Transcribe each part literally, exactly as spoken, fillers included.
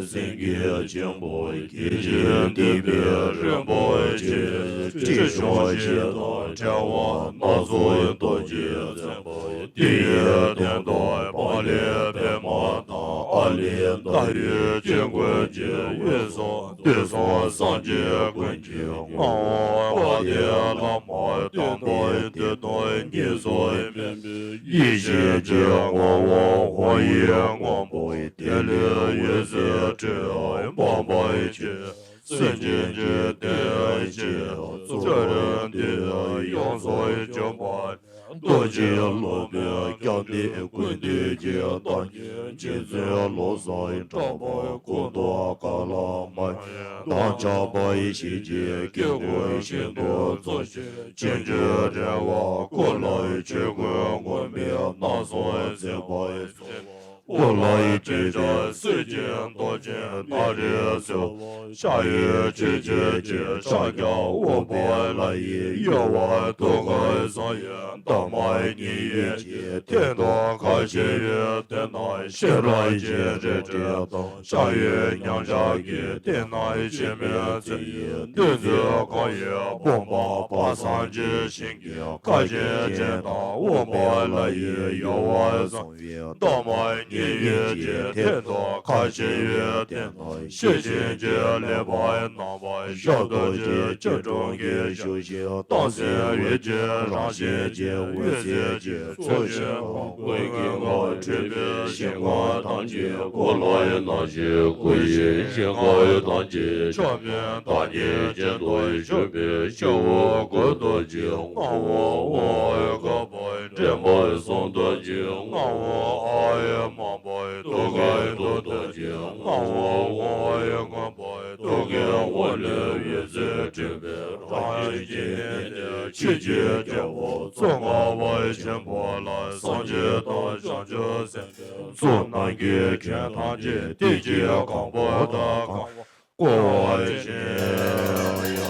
སེང་གེ་ཆེན་པོ་སྐད་ཅིག་བདེ་བའི་རིན་པོ་ཆེ། སྲིད་ཞུ་ཞེས་དང་བྲལ་བ་སྣ་ཚོགས་རྡོ་རྗེ་འཛིན་པ། དེ་ཡི་སྟེང་དུ་བག་ལེབ་པདྨ་དང་། ཨ་ལས་ཟླ་འོད་ཀྱི་གོས་ཀྱི་དབུས་སུ། དུས་གསུམ་སངས་རྒྱས་ཀུན་གྱི་མངའ་འོག་དཔལ་ལྡན་བླ་མ་སྟོན་པ། དེ་དང་གཉིས་སུ་མེད་པའི་ཡེ་ཤེས་ཀྱི་ངོ་བོ། ཧཱུྃ་ཡིག་སྔོན་པོ། དེ་ལས་འོད་ཟེར་འཕྲོས་པ་འབར་བའི་ཚུལ། སེམས་ཅན་གྱི་དོན་བྱེད་ཚུལ་ཁྲིམས་ལྟར། ཡོངས་སུ་གྱུར་པ་རྡོ་རྗེ་སློབ་དཔོན་སྐྱབས་གནས་ཀུན་འདུས་ཀྱི། བདག་ཉིད་རྗེ་བཙུན་བློ་བཟང་གྲགས་པ། སྐུ་མདོག་དཀར་ལ་དམར་དང་ཆབས་པ་ཞལ་གྱི་དཀྱིལ་འཁོར་ཤིན་ཏུ་རྫོགས་ཤིང་ཆོས་འབྱུང་བྲལ་བ། སྐུ་ལ་ཆོས་གོས་མངོན་པའི་སྣང་གསུམ་མཛེས་པ། དབུ་ལ་སྤྱན་དྲངས་གསེར་གྱི་མདོག་ཅན་སྣ་རེ་གསོལ། ཕྱག་གཡས་ཆོས་འཆད་ཀྱི་ཕྱག་རྒྱ། དབུ་པར་ལྷ་ཡི་གཡོ་བ། ཐུགས་ཀར་གསང་བའི་འདབ་མ་ཉི་འོད་ཀྱི་སྟེང་དུ་ཁ་ཕྱེ་བའི་སྟེང་ན་ཤེས་རབ་ཀྱི་རལ་གྲི་དང་། ཕྱག་གཡོན་མཉམ་བཞག་གི་སྟེང་ན་འཆི་མེད་ཚེ་ཡི་བདུད་རྩི་གང་ཡིན་བུམ་པ། དཔག་བསམ་གྱི་ཞིང་གི་ཁ་ཆེ་ཅན་དང་། དབུ་པར་ལྷ་ཡི་གཡོ་བ་གསང་བའི་འདབ་མ་ཉི་འོད་ཀྱི་སྟེང་དུ་ཁ་ཕྱེ་བའི་སྟེང་ན་ཤེར་ཕྱིན་གྱི་ཀླད་པ་བསྣམས་པ། ཞབས་རྡོ་རྗེ་སྐྱིལ་ཀྲུང་གིས་བཞུགས་ཤིང་། སྟག་གཟིག་འོད་ཀྱི་རང་བཞིན་གྱི་འོད་ཟེར་གྱིས་ཚུལ་བཞིན་དབང་བསྐུར་གྱིས། ངག་འཁྲུལ་པའི་ཞིང་ཁམས་ཐམས་ཅད་ཀུན་ལ་སྣང་ཞིང་། ཀུན་གཞི་ཞིང་ཁམས་ཐམས་ཅད་མཆོག་དཔལ་བདག་ཉིད་ཀྱི་དུ་བཞུགས་པའི་སྤྱི་བོ་སྐུ་རྡོ་རྗེ་ལྔ་པོ། དབང་བསྐུར་བ་འདྲེན་པ་གསུམ་རྡོ་རྗེ་ལྔ་པོ། ཨའི་མ་པའི་ཐུགས་ཀའི་ཐུགས་རྡོ་རྗེ་ལྔ་པོ། དབང་བསྐུར་བ་ཐུགས་ཀའི་དབང་ལས་འོད་ཟེར་འཕྲོས་པའི་རང་བཞིན་གྱི་གནས་ཏེ། ཆོས་ཀྱི་རྒྱལ་པོ་གཙུག་ལག་པ་ཆེན་པོ་ལ་སངས་རྒྱས་དང་བྱང་ཆུབ་སེམས་དཔའི་གཙུག་ན་གི་ཁྱོན་ཐམས་ཅད་བསྟན་བཅོས་གང་པོ་དང་གང་པོ་བསྐོར་བ་ཅན།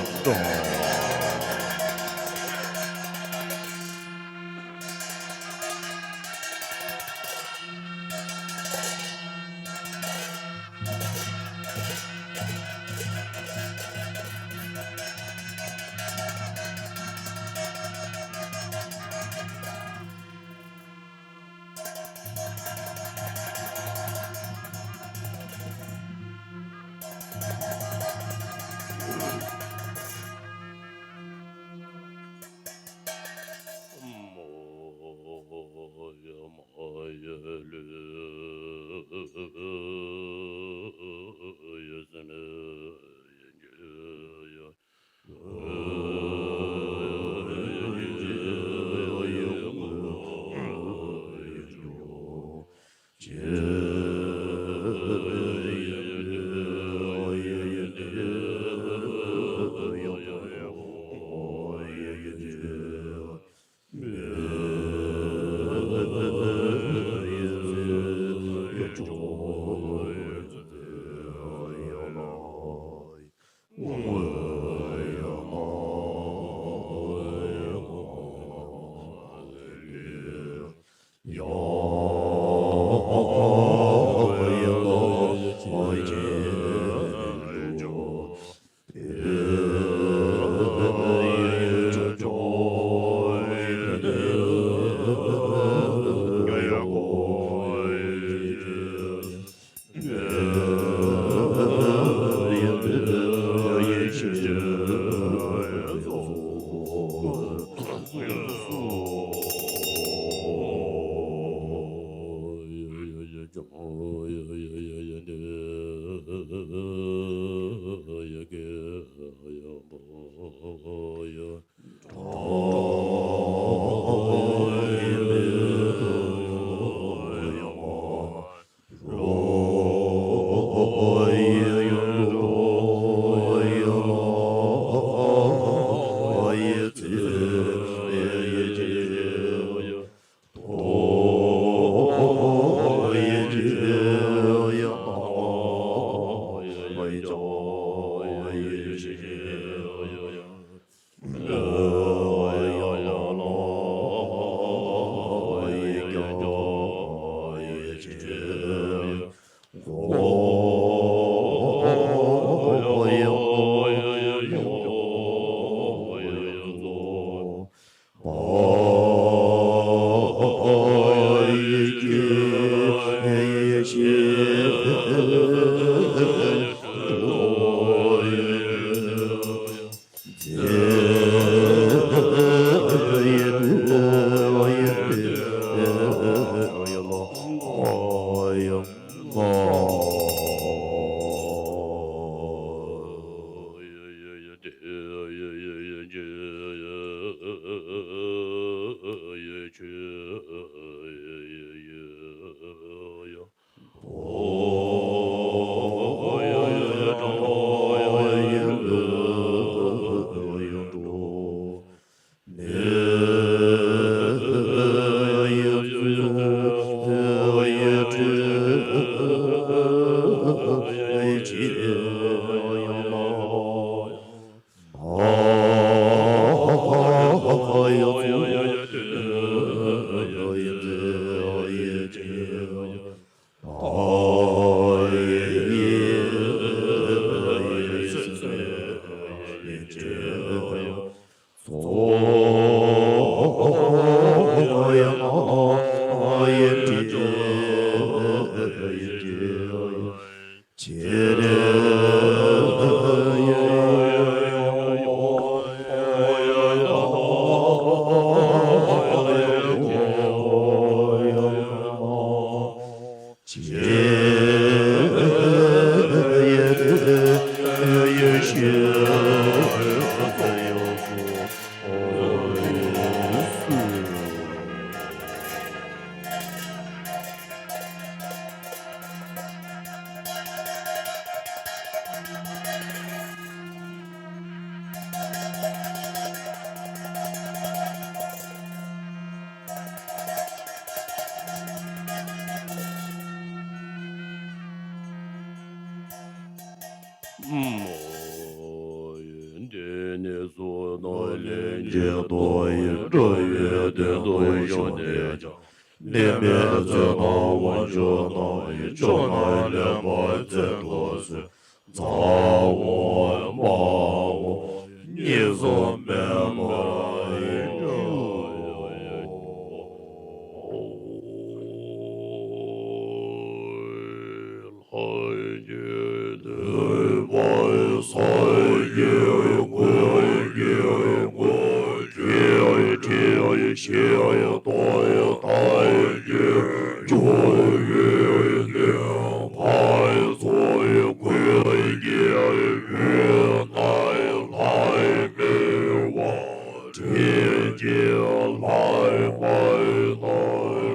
དེ་ནས་བཟུང་ནམ་ལྷན་ཅིག་ཏུ་ཡི་འགྲོ་བའི་དོན་དུ་ཞུགས་ནས་ཀྱང་། ནད་མེད་ཚེ་དང་དབང་ཕྱུག་རྣམས་ཀྱི་མཆོག་དང་ལེགས་པར་མཛད་དུ་གསོལ། ཚ་བོ་དམའ་བོ་གཉིས་སུ་མེད་པར་བཞུགས། ལྷ་ཡི་བསྟོད་པ། སངས་རྒྱས་ཀུན་གྱི་སྐུ། ཆོས་ཀྱི་ཞིང་ཏུ་ཐམས་ཅད་སྐྱོང་བའི་གནས། ཕ་རོལ་ཀུན་གྱི་དབུས་ན་ལྷ་མི་གཡོ་བ། དྲིན་ཅན་ལྷ་མོ་རྣམས་ལ།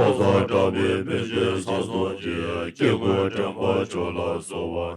ཕོ་གསར་བཀྲ་བའི་སྨན་གྱི་ས་སོགས་ཀྱི་སྐྱེ་དགུའི་དྲན་པ་མཆོག་ལ་གསོལ་བ།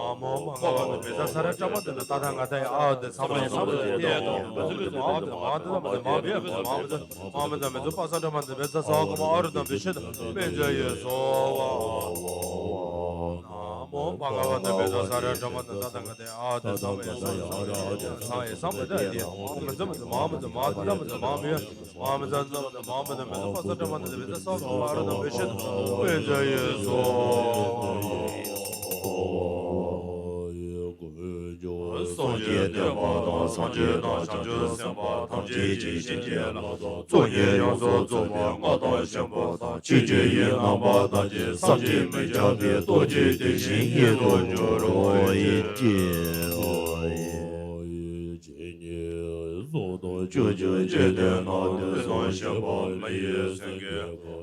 ན་མོ། མ་འགགས་པ་ནི་བི་ཛ་ས་ར་སྐྲ་མ་དེ་ནི་ད་ཐ་ང་ད་ཡ་ཨ་དེ་ཚང་མ་ཡ་ཚང་མ་དེ་ཡ་དང་མི་ཚུགས་མི་ཚུགས་མ་དེ་མ་དེ་དང་མ་དེ་མ་བི་ཡ་མི་ཚུགས་མ་མི་ཚུགས་མ་མི་ཚུགས་མི་ཚུགས་པ་ས་སྐྲ་མ་དེ་བི་ཛ་ས་ཨ་གོ་མ་ཨ་རུ་དང་བི་ཤི་དང་མི་ཚུགས་ཡོད་སོ་བ། ན་མོ། མ་འགགས་པ་ནི་བི་ཛ་ས་ར་སྐྲ་མ་དེ་ད་ཐ་ང་ད་ཡ་ཨ་དེ་ཚང་མ་ཡ་ཚང་མ་དེ་ཡ་ཚང་ཡ་ཚང་མ་དེ་ཡ་དེ་མི་ཚུགས་མི་ཚུགས་མ་མི་ཚུགས་མ་དེ་དང་མི་ཚུགས་མ་མི་ཡ། མ་མི་ཚ་ཚ་མ་མ་མི་ཚ་མི་ཚ་པ་ས་ཏྲ་མ་ན་ཚ་བི་ཚ་ས་ཁ་མ་ར་ན་བི་ཤི་ན་བི་ཚ་ཡེ་སོ། སངས་རྒྱས་བསྟན་པ་དང་སངས་རྒྱས་དང་བྱང་ཆུབ་སེམས་དཔའ་ཐམས་ཅད་ཀྱི་བྱིན་གྱིས་བརླབ་ཏུ་གཙུག་ནས་ཡོངས་སུ་རྫོགས་པའི་སྔགས་དང་ཆེན་པོ་དང་ཆོས་ཀྱི་དབྱིངས་རྣམ་པ་ཐམས་ཅད་བསམ་གྱིས་མི་ཁྱབ་པའི་སྟོབས་ཀྱིས་དེ་བཞིན་ཉིད་དུ་འགྱུར་རོ། ཡེ་ཤེས། སོགས་དང་བཅུ་གཅིག་ཅེས་བསྟན་ན། དུས་གསུམ་གཤེགས་པ་མི་ཡི་སེང་གེ་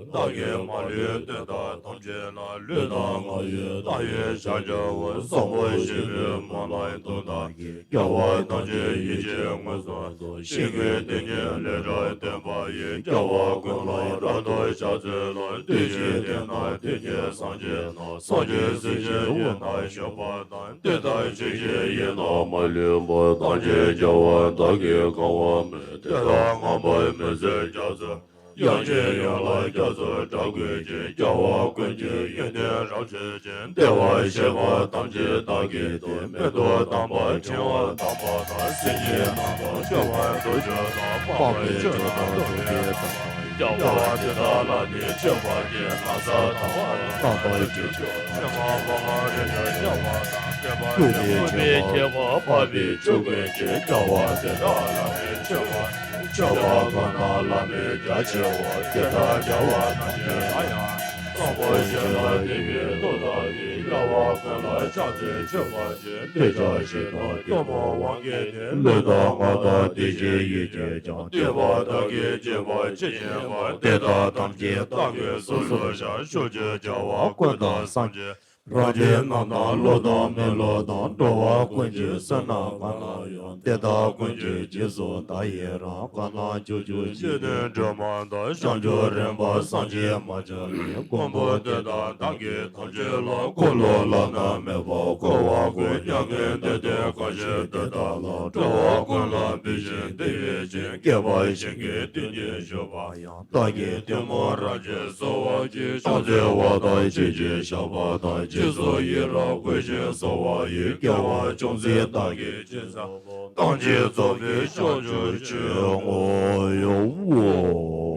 བདག་གིས་མ་ལུས་དོན་དག་ཐམས་ཅད་ལ། ལུས་དང་ངག་ཡིད་ལྟ་བའི་ཕྱག་རྒྱ་བ། བཟང་པོ་ཞེས་པའི་མ་ལ་དོན་དག་གི་སྐྱེ་བ་ཐམས་ཅད་ཡིད་ཀྱིས་མངོན་སུམ་དུ་ཤེས་ཀྱི་དེ་ཉིད་ལས་སྒྲ་བསྟན་པ་ཡི། སྐྱེ་བ་ཀུན་ལ་རབ་ཏུ་ཕྱག་འཚལ་ལོ། དེ་ཕྱིར་དེ་ན་དེ་ཉིད་སངས་རྒྱས་ན། སངས་རྒྱས་སྲས་ཀྱི་ཡུལ་ན་བཞུགས་པ་དང་། དེ་དག་ཆོས་ཀྱི་དབྱིངས་རྣམས་མ་ལུས་པ། ཐམས་ཅད་རྒྱལ་བ་དག་གིས་གང་བར་མོས། དེ་དག་བསྔགས་པ་མི་ཟད་རྒྱ་མཚོ། དབྱངས་ཀྱིས་ཡན་ལག་རྒྱ་མཚོའི་སྒྲ་སྐད་ཀྱིས། སྐྱེ་བ་ཀུན་གྱི་ཡོན་ཏན་རབ་མཆོད་ཅིང་། བདེ་བར་གཤེགས་པ་ཐམས་ཅད་བདག་གིས་བསྟེན། མིག་ཏུ་དམ་པ་ཕྲེང་བ་དམ་པ་དང་། སེམས་ཉིད་རྣམ་དག་སྤྱོད་པ་འདུལ་ཕྱིར་དང་། དཔག་པའི་ཆོས་དང་ཐུབ་པའི་ཐབས། སྐྱེ་བ་དེ་དག་ལ་ནི་མཆོད་པར་བགྱི། ན་བཟའ་དང་པོ་རྣམ་པར་འཇིགས་བྱེད་ཕྱེ་མ་ཕོ་མོ་རེ་རེ་བཅོམ་པ་དང་། བསྐལ་པ་ཀུན་ནས་བསྐལ་པའི་ཁྱད་པར་འཕགས་པའི་ཆོས་ཀུན་གྱི། སྐྱེ་བ་དེ་དག་ལ་ནི་མཆོད་པར་བགྱི། མཆོད་པ་ཁོ་ན་བླ་མེད་རྒྱ་ཆེ་བ། དེ་ལྟར་རྒྱལ་བ་རྣམས་ཀྱིས་ལ་ཡང་། བཟང་པོ་ཞེས་པ་དེ་ཡི་མཐུ་དག་གིས། སྐྱེ་བ་ཀུན་ལ་ཕྱག་འཚལ་མཆོད་པར་བགྱི། འདོད་ཆགས་ཞེ་སྡང་གཏི་མུག་དབང་གིས་ནི། ལུས་དང་ངག་དང་ཡིད་ཀྱི་ཡིད་ཀྱིས་ཀྱང་། བསྟན་པ་བདག་གིས་བསྐྱེད་པ་ཇི་སྙེད་པ། དེ་དག་ཐམས་ཅད་བདག་གིས་གཟུགས་སུ་བྱ། ཕྱོགས་བཅུའི་རྒྱལ་བ་ཀུན་དང་སངས་རྒྱས། རང་རྒྱལ་རྣམས་དང་བློ་དང་མི་བློ་དང་། འགྲོ་བ་ཀུན་གྱི་བསོད་ནམས་གང་ན་ཡང་། དེ་དག་ཀུན་གྱི་རྗེས་སུ་བདག་ཡི་རང་། གང་ན་བཞུགས་སུ་གཅིག་ནས་སྒྲོལ་མ་དང་། བྱང་ཆུབ་རིམ་པ་སངས་རྒྱས་མ་ཆགས་ཀྱི། མགོན་པོ་དེ་དག་བདག་གིས་ཐམས་ཅད་ལ། འཁོར་ལོ་བླ་ན་མེད་པ་བསྐོར་བ་ཀུན། མྱ་ངན་འདས་ཏེ་གང་བཞུགས་དེ་དག་ལ། འགྲོ་བ་ཀུན་ལ་ཕན་ཞིང་བདེ་བའི་ཕྱིར། བསྐལ་པ་ཞིང་གི་སྟེང་གི་བཞུགས་པ་ཡང་། བདག་གིས་ཐུན་མོང་རབ་ཀྱིས་གསོལ་བ་བགྱི། ཕྱག་འཚལ་བ་དང་བྱིན་གྱིས་བརླབས་པ་དང་། རྗེས་སུ་ཡི་རང་བསྐུལ་ཞིང་གསོལ་བ་ཡི། སྐྱེ་བ་ཅུང་ཟད་བདག་གིས་སྦྱིན་བསགས་པ། ཐམས་ཅད་རྫོགས་པའི་བྱང་ཆུབ་ཕྱིར། ངོ་ཡོ།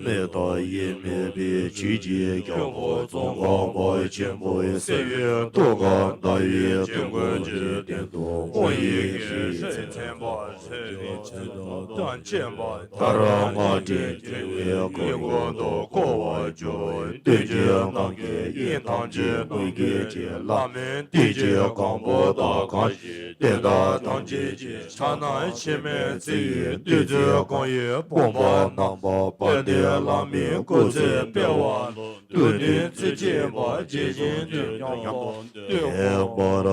མེད་དང་ཡེ་མེད་པའི་ཆོས་ཀྱི་རྒྱལ་པོ་ཙོང་ཁ་པ་ཆེན་པོའི་སྲས་ཡོན་ཏུ་ཁ་ཟླ་བའི་དུས་མགོན་གྱི་སྟེང་དུ་དབང་ཡེ་ཤེས་ཚེ་ཚན་པ་ཚེ་རིང་ཚེ་དང་དང་བཅས་པ་མཐར་སྔ་དྲིན་དྲན་པའི་གོས་ཀྱི་སྐུ་མགོན་དུ་བསྐོར་བར་གྱུར། སྟོན་གྱི་རྣམ་རྒྱལ་དབྱིངས་ཐམས་ཅད་མུན་སྐྱེས་ཀྱི་ལྷ་མོས་བསྟན་བཅོས་སྒམ་པོ་དང་གང་ཞིག་དེ་དག་ཐམས་ཅད་ཀྱི་ཕྱག་ན་འཆི་མེད་རྩེ་ཡི་བདུད་རྩིའི་སྒང་ཡོལ་དཔུང་པ་རྣམ་པ་དཔལ་ལྡན་བླ་མའི་སྐུ་ཚེ་སྤེལ་བ་ལ་ཐུགས་ནས་བརྩེ་ཆེན་པ་རྗེ་བཞིན་དུ་བསྙེན་པ་སྟོན་པར་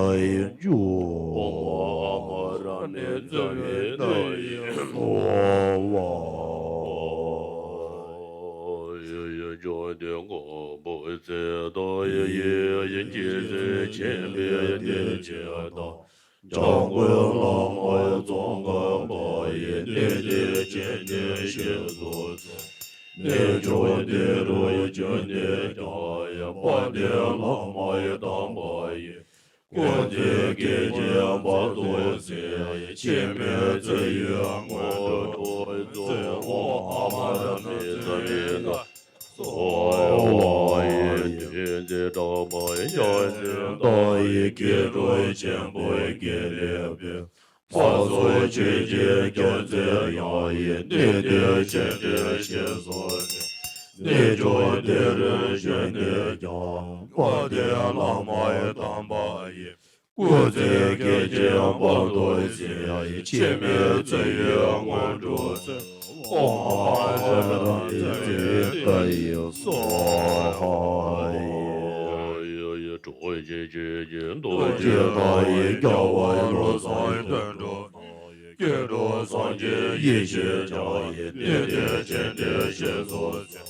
འགྱུར། ཨོཾ་ཨ་མ་ར་ཎི་ཛ་བྷེ་ད་ཡེ་སྭཱ་ཧཱ། ཡེ་ཡེ་ཕྱོགས་དུས་འཁོར་བའི་ཚེ་དང་ཡེ་ཡེ་དབྱིངས་ཀྱི་ཚེ་མཁྱེན་པའི་བདེ་ཆེན་དང་། འཇམ་མགོན་བླ་མ་ཙོང་ཁ་པ་ཡི་གནས་བརྟན་ཅན་ནས་ཞེས་སོགས་ཚེ། གནས་མཆོག་འདི་རུ་བྱོན་ཏེ་ཀྱང་ཡང་དཔལ་ལྡན་བླ་མ་ཡི་དམ་པ་ཡི། སྐུ་ཚེ་བསྐལ་བརྒྱའི་བར་དུ་གསན་ཡང་འཆི་མེད་ཚེ་ཡི་དངོས་གྲུབ་སྩོལ། ཨོཾ་ཨ་མ་ར་ཎི་ཛ་བྷེ་ད་ཡེ་སྭཱ་ཧཱ། ཡེ་དེ་ཚེ་དྲག་པོ་ཡ་ཟེར་ད་ཡི་སྐྱེ་འགྲོ་ཆེན་པོའི་དགེ་ལེགས་པའི། ཕ་སོགས་ཆོས་ཀྱི་རྒྱུ་མཚན་ཡང་ཡི་གནས་དེར་ཆེན་ཏེ་ཞེས་སོགས་ཏེ། གནས་མཆོག་དེ་རུ་བྱོན་ཏེ་ཀྱང་དཔལ་ལྡན་བླ་མ་ཡི་དམ་པ་ཡི། སྐུ་ཚེ་བསྐལ་བརྒྱའི་བར་དུ་གསན་ཡང་འཆི་མེད་ཚེ་ཡི་དངོས་གྲུབ་སྩོལ། ཨོཾ་ཨ་མ་ར་ཎི་ཛ་བྷེ་ད་ཡེ་སྭཱ་ཧཱ། ཡེ་ཡེ་གྲོགས་བྱེད་ཆོས་ཀྱི་རྡོ་རྗེ་དང་ཡི་རྒྱལ་བ་ཀླུ་བཟང་དོན་གྲུབ་དང་ཡི་སྐྱེ་འགྲོ་སངས་རྒྱས་ཡེ་ཤེས་ཀྱང་ཡི་གནས་དེར་ཆེན་ཏེ་ཞེས་སོགས་ཚེ།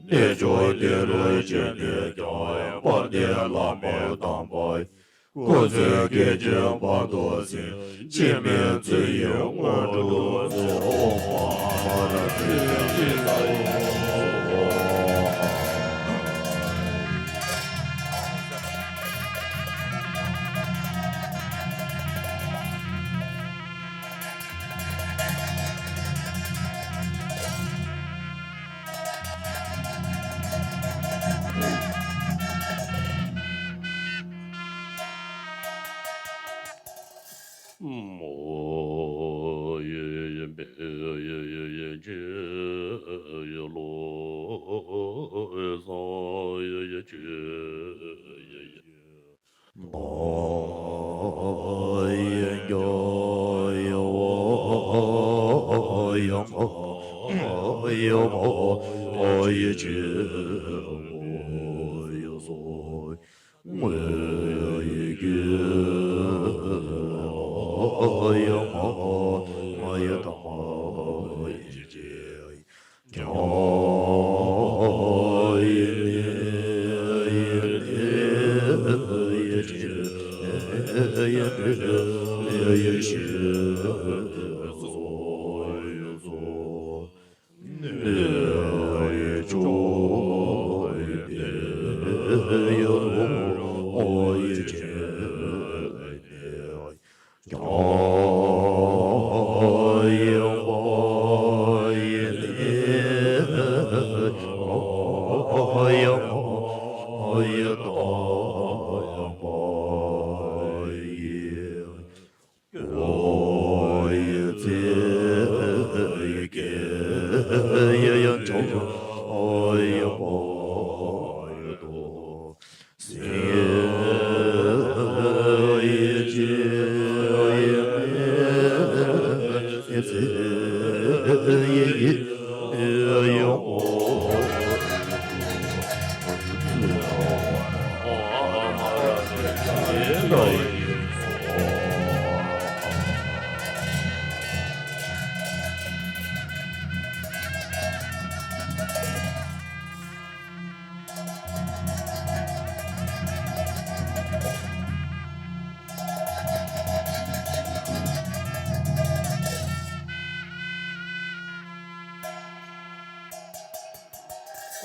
གནས་མཆོག་དེ་རུ་བྱོན་ཏེ་ཀྱང་ཡང་དཔལ་ལྡན་བླ་མའི་དམ་པ་ཡི། སྐུ་ཚེ་བསྐལ་བརྒྱའི་བར་དུ་གསན་འཆི་མེད་ཚེ་ཡི་དངོས་གྲུབ་སྩོལ། ཨོཾ་ཨ་མ་ར་ཎི་ཛ་བྷེ་ད་ཡེ་སྭཱ་ཧཱ།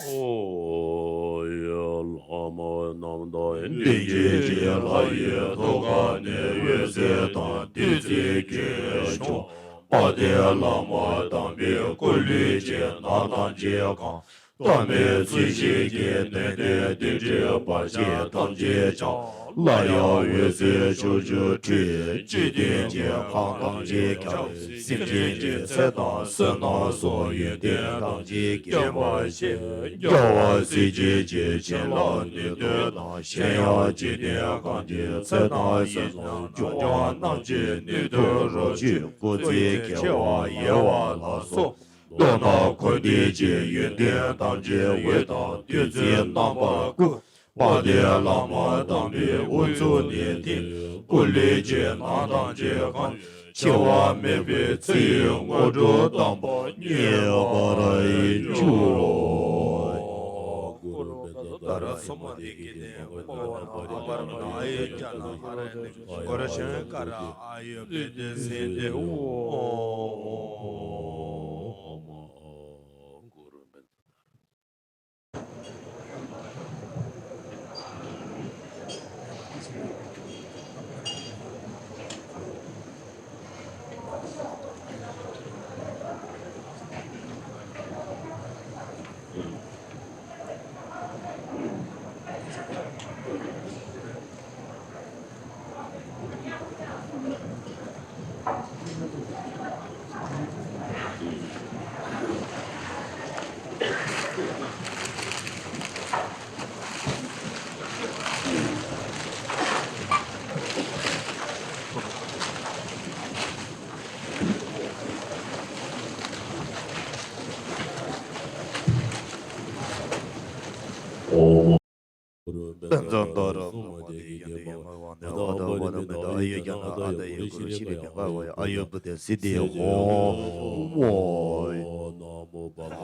ཨོ་ཡ། ལྷ་མོ་རྣམས་དང་ལྡན་གྱི་རྗེ་ལྷ་ཡི་ཐུགས་ཀ་ནས་འོད་ཟེར་དང་བདུད་རྩིའི་སྐྱེ་མཆོག་དཔལ་ལྡན་བླ་མ་དམ་པའི་སྐུ་ལུས་ཀྱི་ནང་ཐམས་ཅད་གང་། དམ་པའི་ཚུལ་བཞིན་གྱི་ནན་ཏན་བདུད་འདྲེ་བར་ཆད་ཐམས་ཅད་ཀྱང་། སླར་ཡང་འོད་ཟེར་ཕྱོགས་བཅུར་འཕྲོས། འཇིག་རྟེན་གྱི་ཁམས་ཐམས་ཅད་ཁྱབ། སེམས་ཅན་གྱི་ཚེ་དང་བསོད་ནམས་སོགས་ཡོན་ཏན་ཐམས་ཅད་བརྒྱན་པར་བྱེད། རྒྱལ་བ་སྲས་བཅས་ཀྱི་བྱིན་རླབས་ནུས་མཐུ་དང་། གཞན་ཡང་འཇིག་རྟེན་ཁམས་ཀྱི་ཚེ་དང་བསོད་ནམས་འབྱུང་བ་རྣམས་ཀྱི་ནུས་མཐུ་རོ་གཅིག་སྐུ་ཚེ་ཁྱད་པར་ཡལ་བ་ལ་སོགས། མདོར་ན་འཁོར་འདས་ཀྱི་ཡོན་ཏན་ཐམས་ཅད་འོད་དང་བདུད་རྩིའི་རྣམ་པར་བཀུག། དཔལ་ལྡན་བླ་མ་དམ་པའི་དབུ་གཙུག་ནས་ཐིམ། སྐུ་ལུས་ཀྱི་ནང་ཐམས་ཅད་གང་། འཆི་བ་མེད་པའི་ཚེ་ཡི་དངོས་གྲུབ་དམ་པ་བརྙེས་པར་གྱུར། ཨོ། ཏན་ཙན་ཏ་ར་ཨ་ཡུ་ཀྱ་ན་ཨ་ད་ཡུ་གུ་རུ་ཤི་རི་ཀྱ་ན་ཨ་ཡུ་བུ་དེ་སི་དེ་ཧོ་མོ།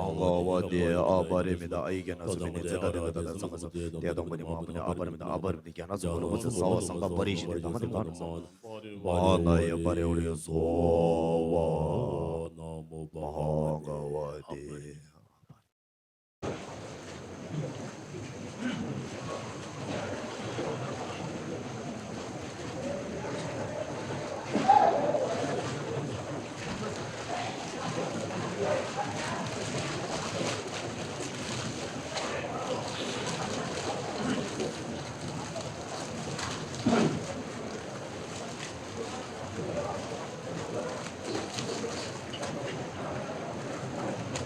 ཨང་ག་བ་དེ་ཨ་པ་རི་མི་ད་ཨ་ཡུ་ཀྱ་ན་སུ་མི་ནི་ཙེ་ད་དེ་ད་ད་ཚང་མ་སུ་དེ་དང་པོ་ནི་མ་པ་ནི་ཨ་པ་རི་མི་ད་ཨ་པ་རི་མི་ཀྱ་ན་སུ་གོ་ལོ་བུ་ཚེ་ས་བ་སང་ག་པ་རི་ཤི་དེ་ད་མ་ནི་ག་ན་མ་ན་ཡ་པ་རི་ཨོ་རི་སོ་བ་ཨང་ག་བ་དེ།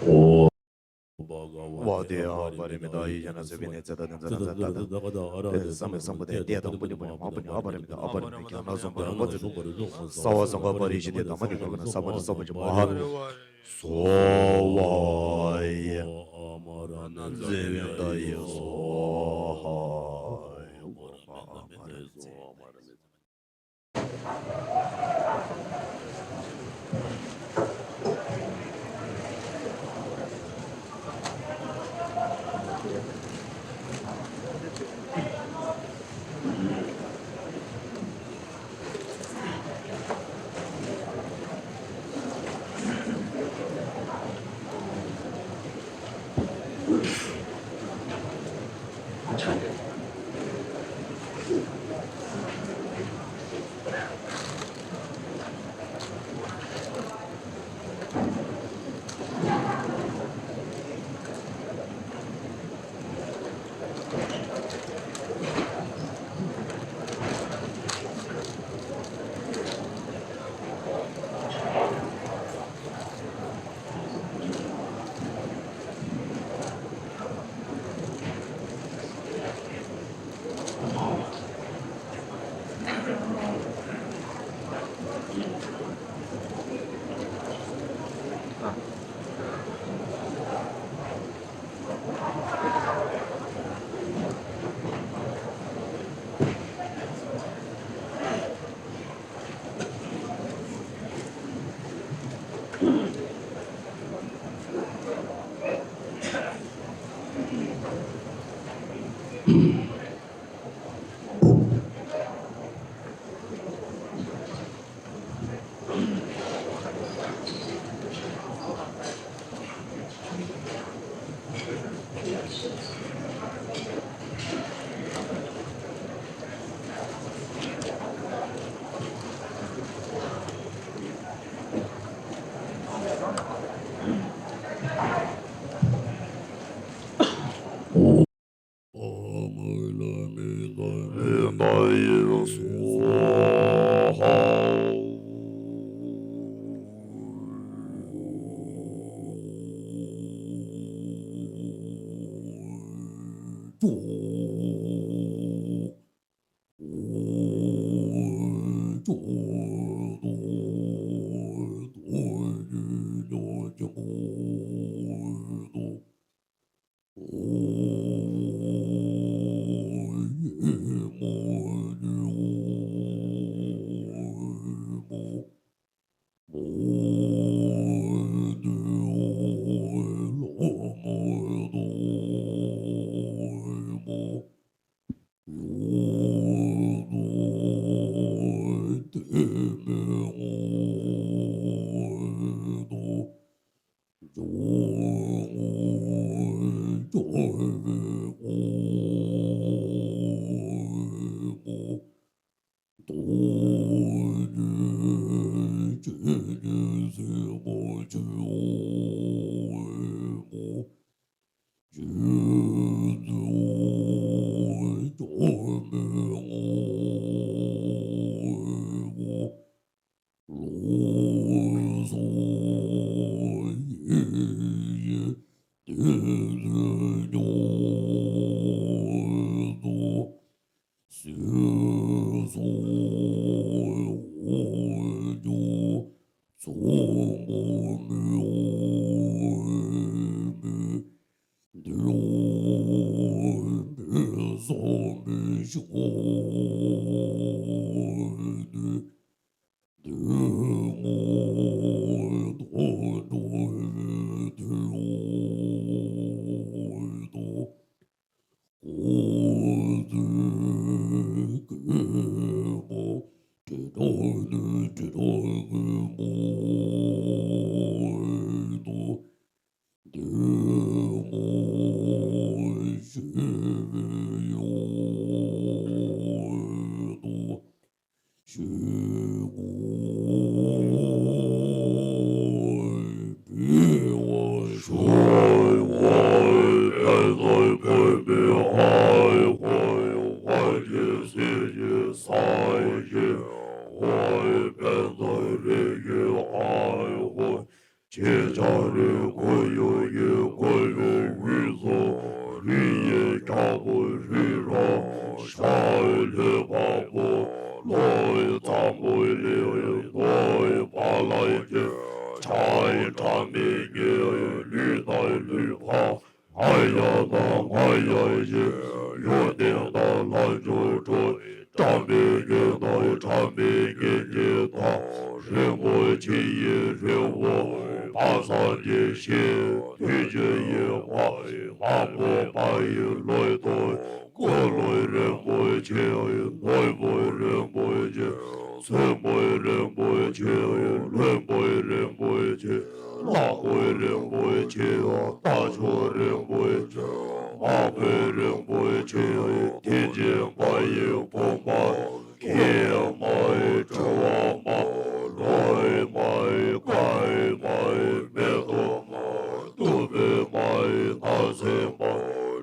ཨོ། བ་དེ་ཨ་པ་རི་མི་ད་ཨ་ཡུ་ཀྱ་ན་སུ་མི་ནི་ཙེ་ད་དེ་ཙེ་ད་ཙེ་ད་དེ་སམ་བྷོ་ཊ་དེ་དང་པོ་ནི་མ་པ་ནི་ཨ་པ་རི་མི་ད་ཨ་པ་རི་མི་ཀྱ་ན་སུ་པ་རི་མ་ཙེ་ས་བ་སང་ག་པ་རི་ཤི་དེ་ད་མ་ནི་ག་ན་ས་པ་ནི་ས་པ་ཅི་མ་ཧ། སྭ་ཧཱ། ཨ་མ་ར་ཎ་ཛེ་བེ་ཏ་ཡེ་སྭ་ཧཱ། ཨ་མ་ལ་མི་ལ་མི་ལ་ཡེ་སྭ་ཧཱ། ཁྱེད་ཅག་རེ་ཁོ་ཡོ་ཡེ་ཁོ་ཡོ་བི་སོ་རི་ཡེ་ཁྱ་པོ་རི་ར་ཤ་ལེ་པ་པོ་ལོ་ཡེ་ཙམ་པོ་ལེ་ཡེ་ལོ་ཡེ་པ་ལ་ཡེ་ཆ་ཡེ་ཁྲ་ མི་དགེ་ལུས་དང་ལུས་འཕགས། ང་ཡི་དང་ང་ཡི་ཞེས། ཡོན་ཏན་དང་ལྷ་མཆོག་འགྲོ། ཕྲ་མོའི་ཡོན་དང་ཕྲ་མོའི་སྐད་ཅིག་དང་། རིན་པོ་ཆེ་ཡི་རི་བོ་དཔག་བསམ་གྱི་ཞིང་། བདུད་བཞི་ཡི་དབང་དམག་འབོད་པ་ཡི་བློས་བཏང་། འཁོར་ལོ་རིན་པོ་ཆེ། ནོར་བུ་རིན་པོ་ཆེ། བཙུན་མོ་རིན་པོ་ཆེ། བློན་པོ་རིན་པོ་ཆེ། ལྷ་སྐུ་རིན་པོ་ཆེ། རྟ་མཆོག་རིན་པོ་ཆེ། དམག་དཔོན་རིན་པོ་ཆེ། དེ་བཞིན་མ་ཡི་བུམ་པ། ཀྱེ་མ་ཡི་དྲི་བ་མ། ལོ་ཡི་མ་ཡི་ཀ་ཡི་མ་ཡི་མེ་ཏོག་མ། གདུགས་པའི་མ་ཡི་སྣང་གསལ་མ།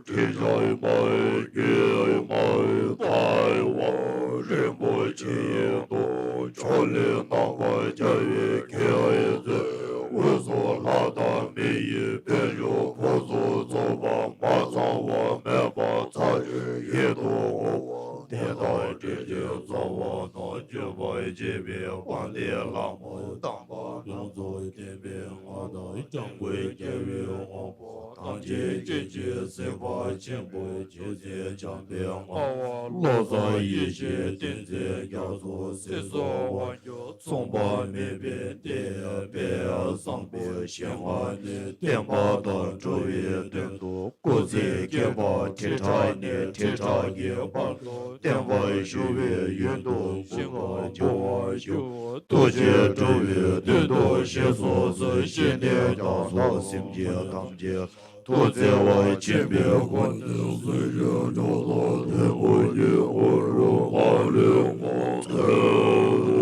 དྲི་ཆབ་མ་ཡི་རྒྱུ་ཡི་མ་ཡི་ལྟ་བ། རིན་པོ་ཆེ་ཡི་མདོག་ཕྱོགས་ལས་རྣམ་པར་རྒྱལ་བའི་སྐད་ཡི་ཚིག་དབུས་སུ་ལྷ་དང་མི་ཡི་འཕེལ་འགྱུར་ཕུན་སུམ་ཚོགས་པ་མ་ཚང་བ་མེད་པ་མཚར་ཆེ་ཡིད་དུ་འོང་བ། དེ་དག་དྲིན་ཅན་རྩ་བ་དང་བཅུ་པར་བརྗོད་པའི་དཔལ་ལྡན་ལྷ་མོ་དམ་པ་ཡོངས་སུ་བསྟན་པའི་སྔགས་དང་སྐྱབས་མགོན་རྒྱལ་བའི་དབང་པོ་ཐམས་ཅད་སྤྱན་གྱིས་གཟིགས་པ་ཆེན་པོ་རྗེ་བཙུན་འཇམ་དཔལ་དཔའ་བོ་བློ་བཟང་ཡེ་ཤེས་བསྟན་འཛིན་རྒྱ་མཚོ་སྲིད་གསུམ་དབང་ཕྱུག་མཚུངས་པ་མེད་པའི་གཏེར་དཔལ་བཟང་པོའི་ཞིང་ཁམས་ནས་བསྟན་པ་དང་འགྲོ་བའི་དོན་དུ་སྐུ་ཚེ་བསྐལ་པ་ཁྲི་ཕྲག་ནས་ཁྲི་ཕྲག་གི་བར་དུ་བརྟན་པར་བཞུགས་པའི་ཡོན་དུ་གསོལ་བ་འབུལ་བར་ཞུ། ཐུགས་རྗེས་འགྲོ་བའི་དོན་དུ་ཞེས་སོགས་སུ་བཤད་ནས་ཀྱང་སོགས་སེམས་ཅན་ཐམས་ཅད་ཐུགས་བརྩེ་བ་ཆེན་པོའི་སྒོ་ནས་བཟོད་པའི་ཕྱོགས་དང་ལྷུན་པོ་ཡི་འོག་ཏུ་མ་ལུས་ངོ་མཚར།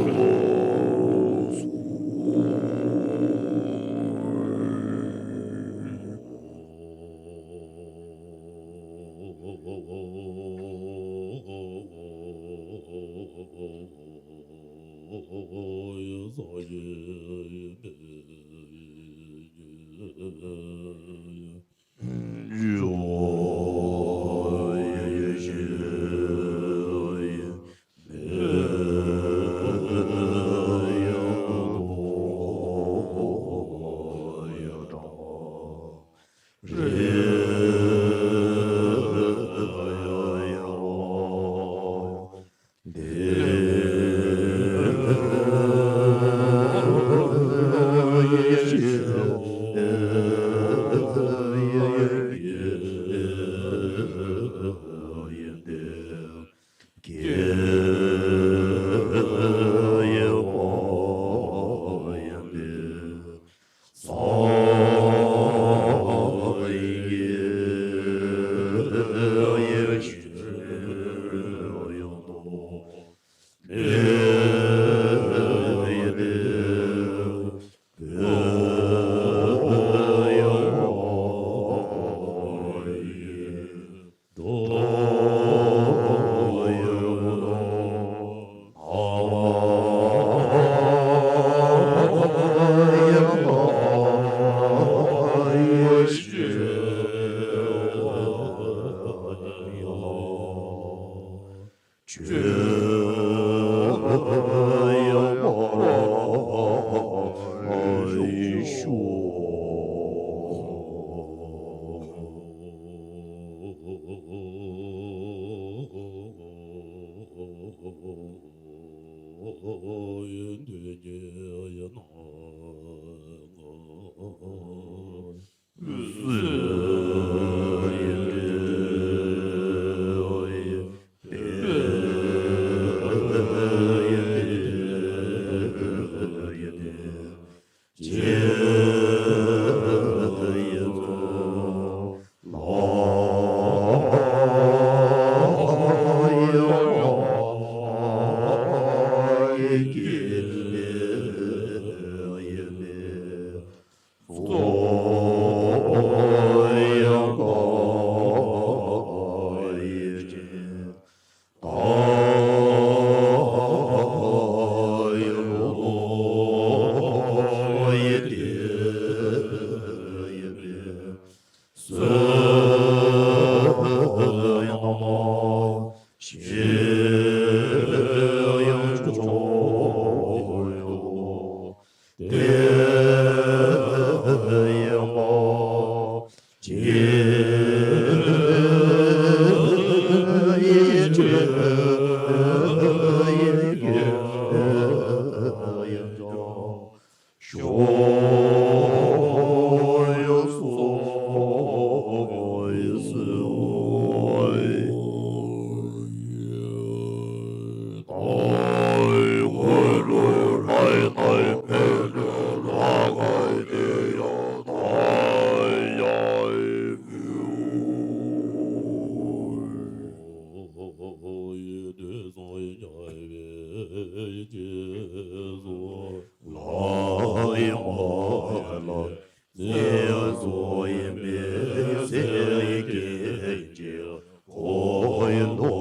ཚེ་བཟོ་ཡི་མི་ཡི་ཚེ་ཡི་སྐྱེ་འཇིག་འཁོར་ཡི་ལོ་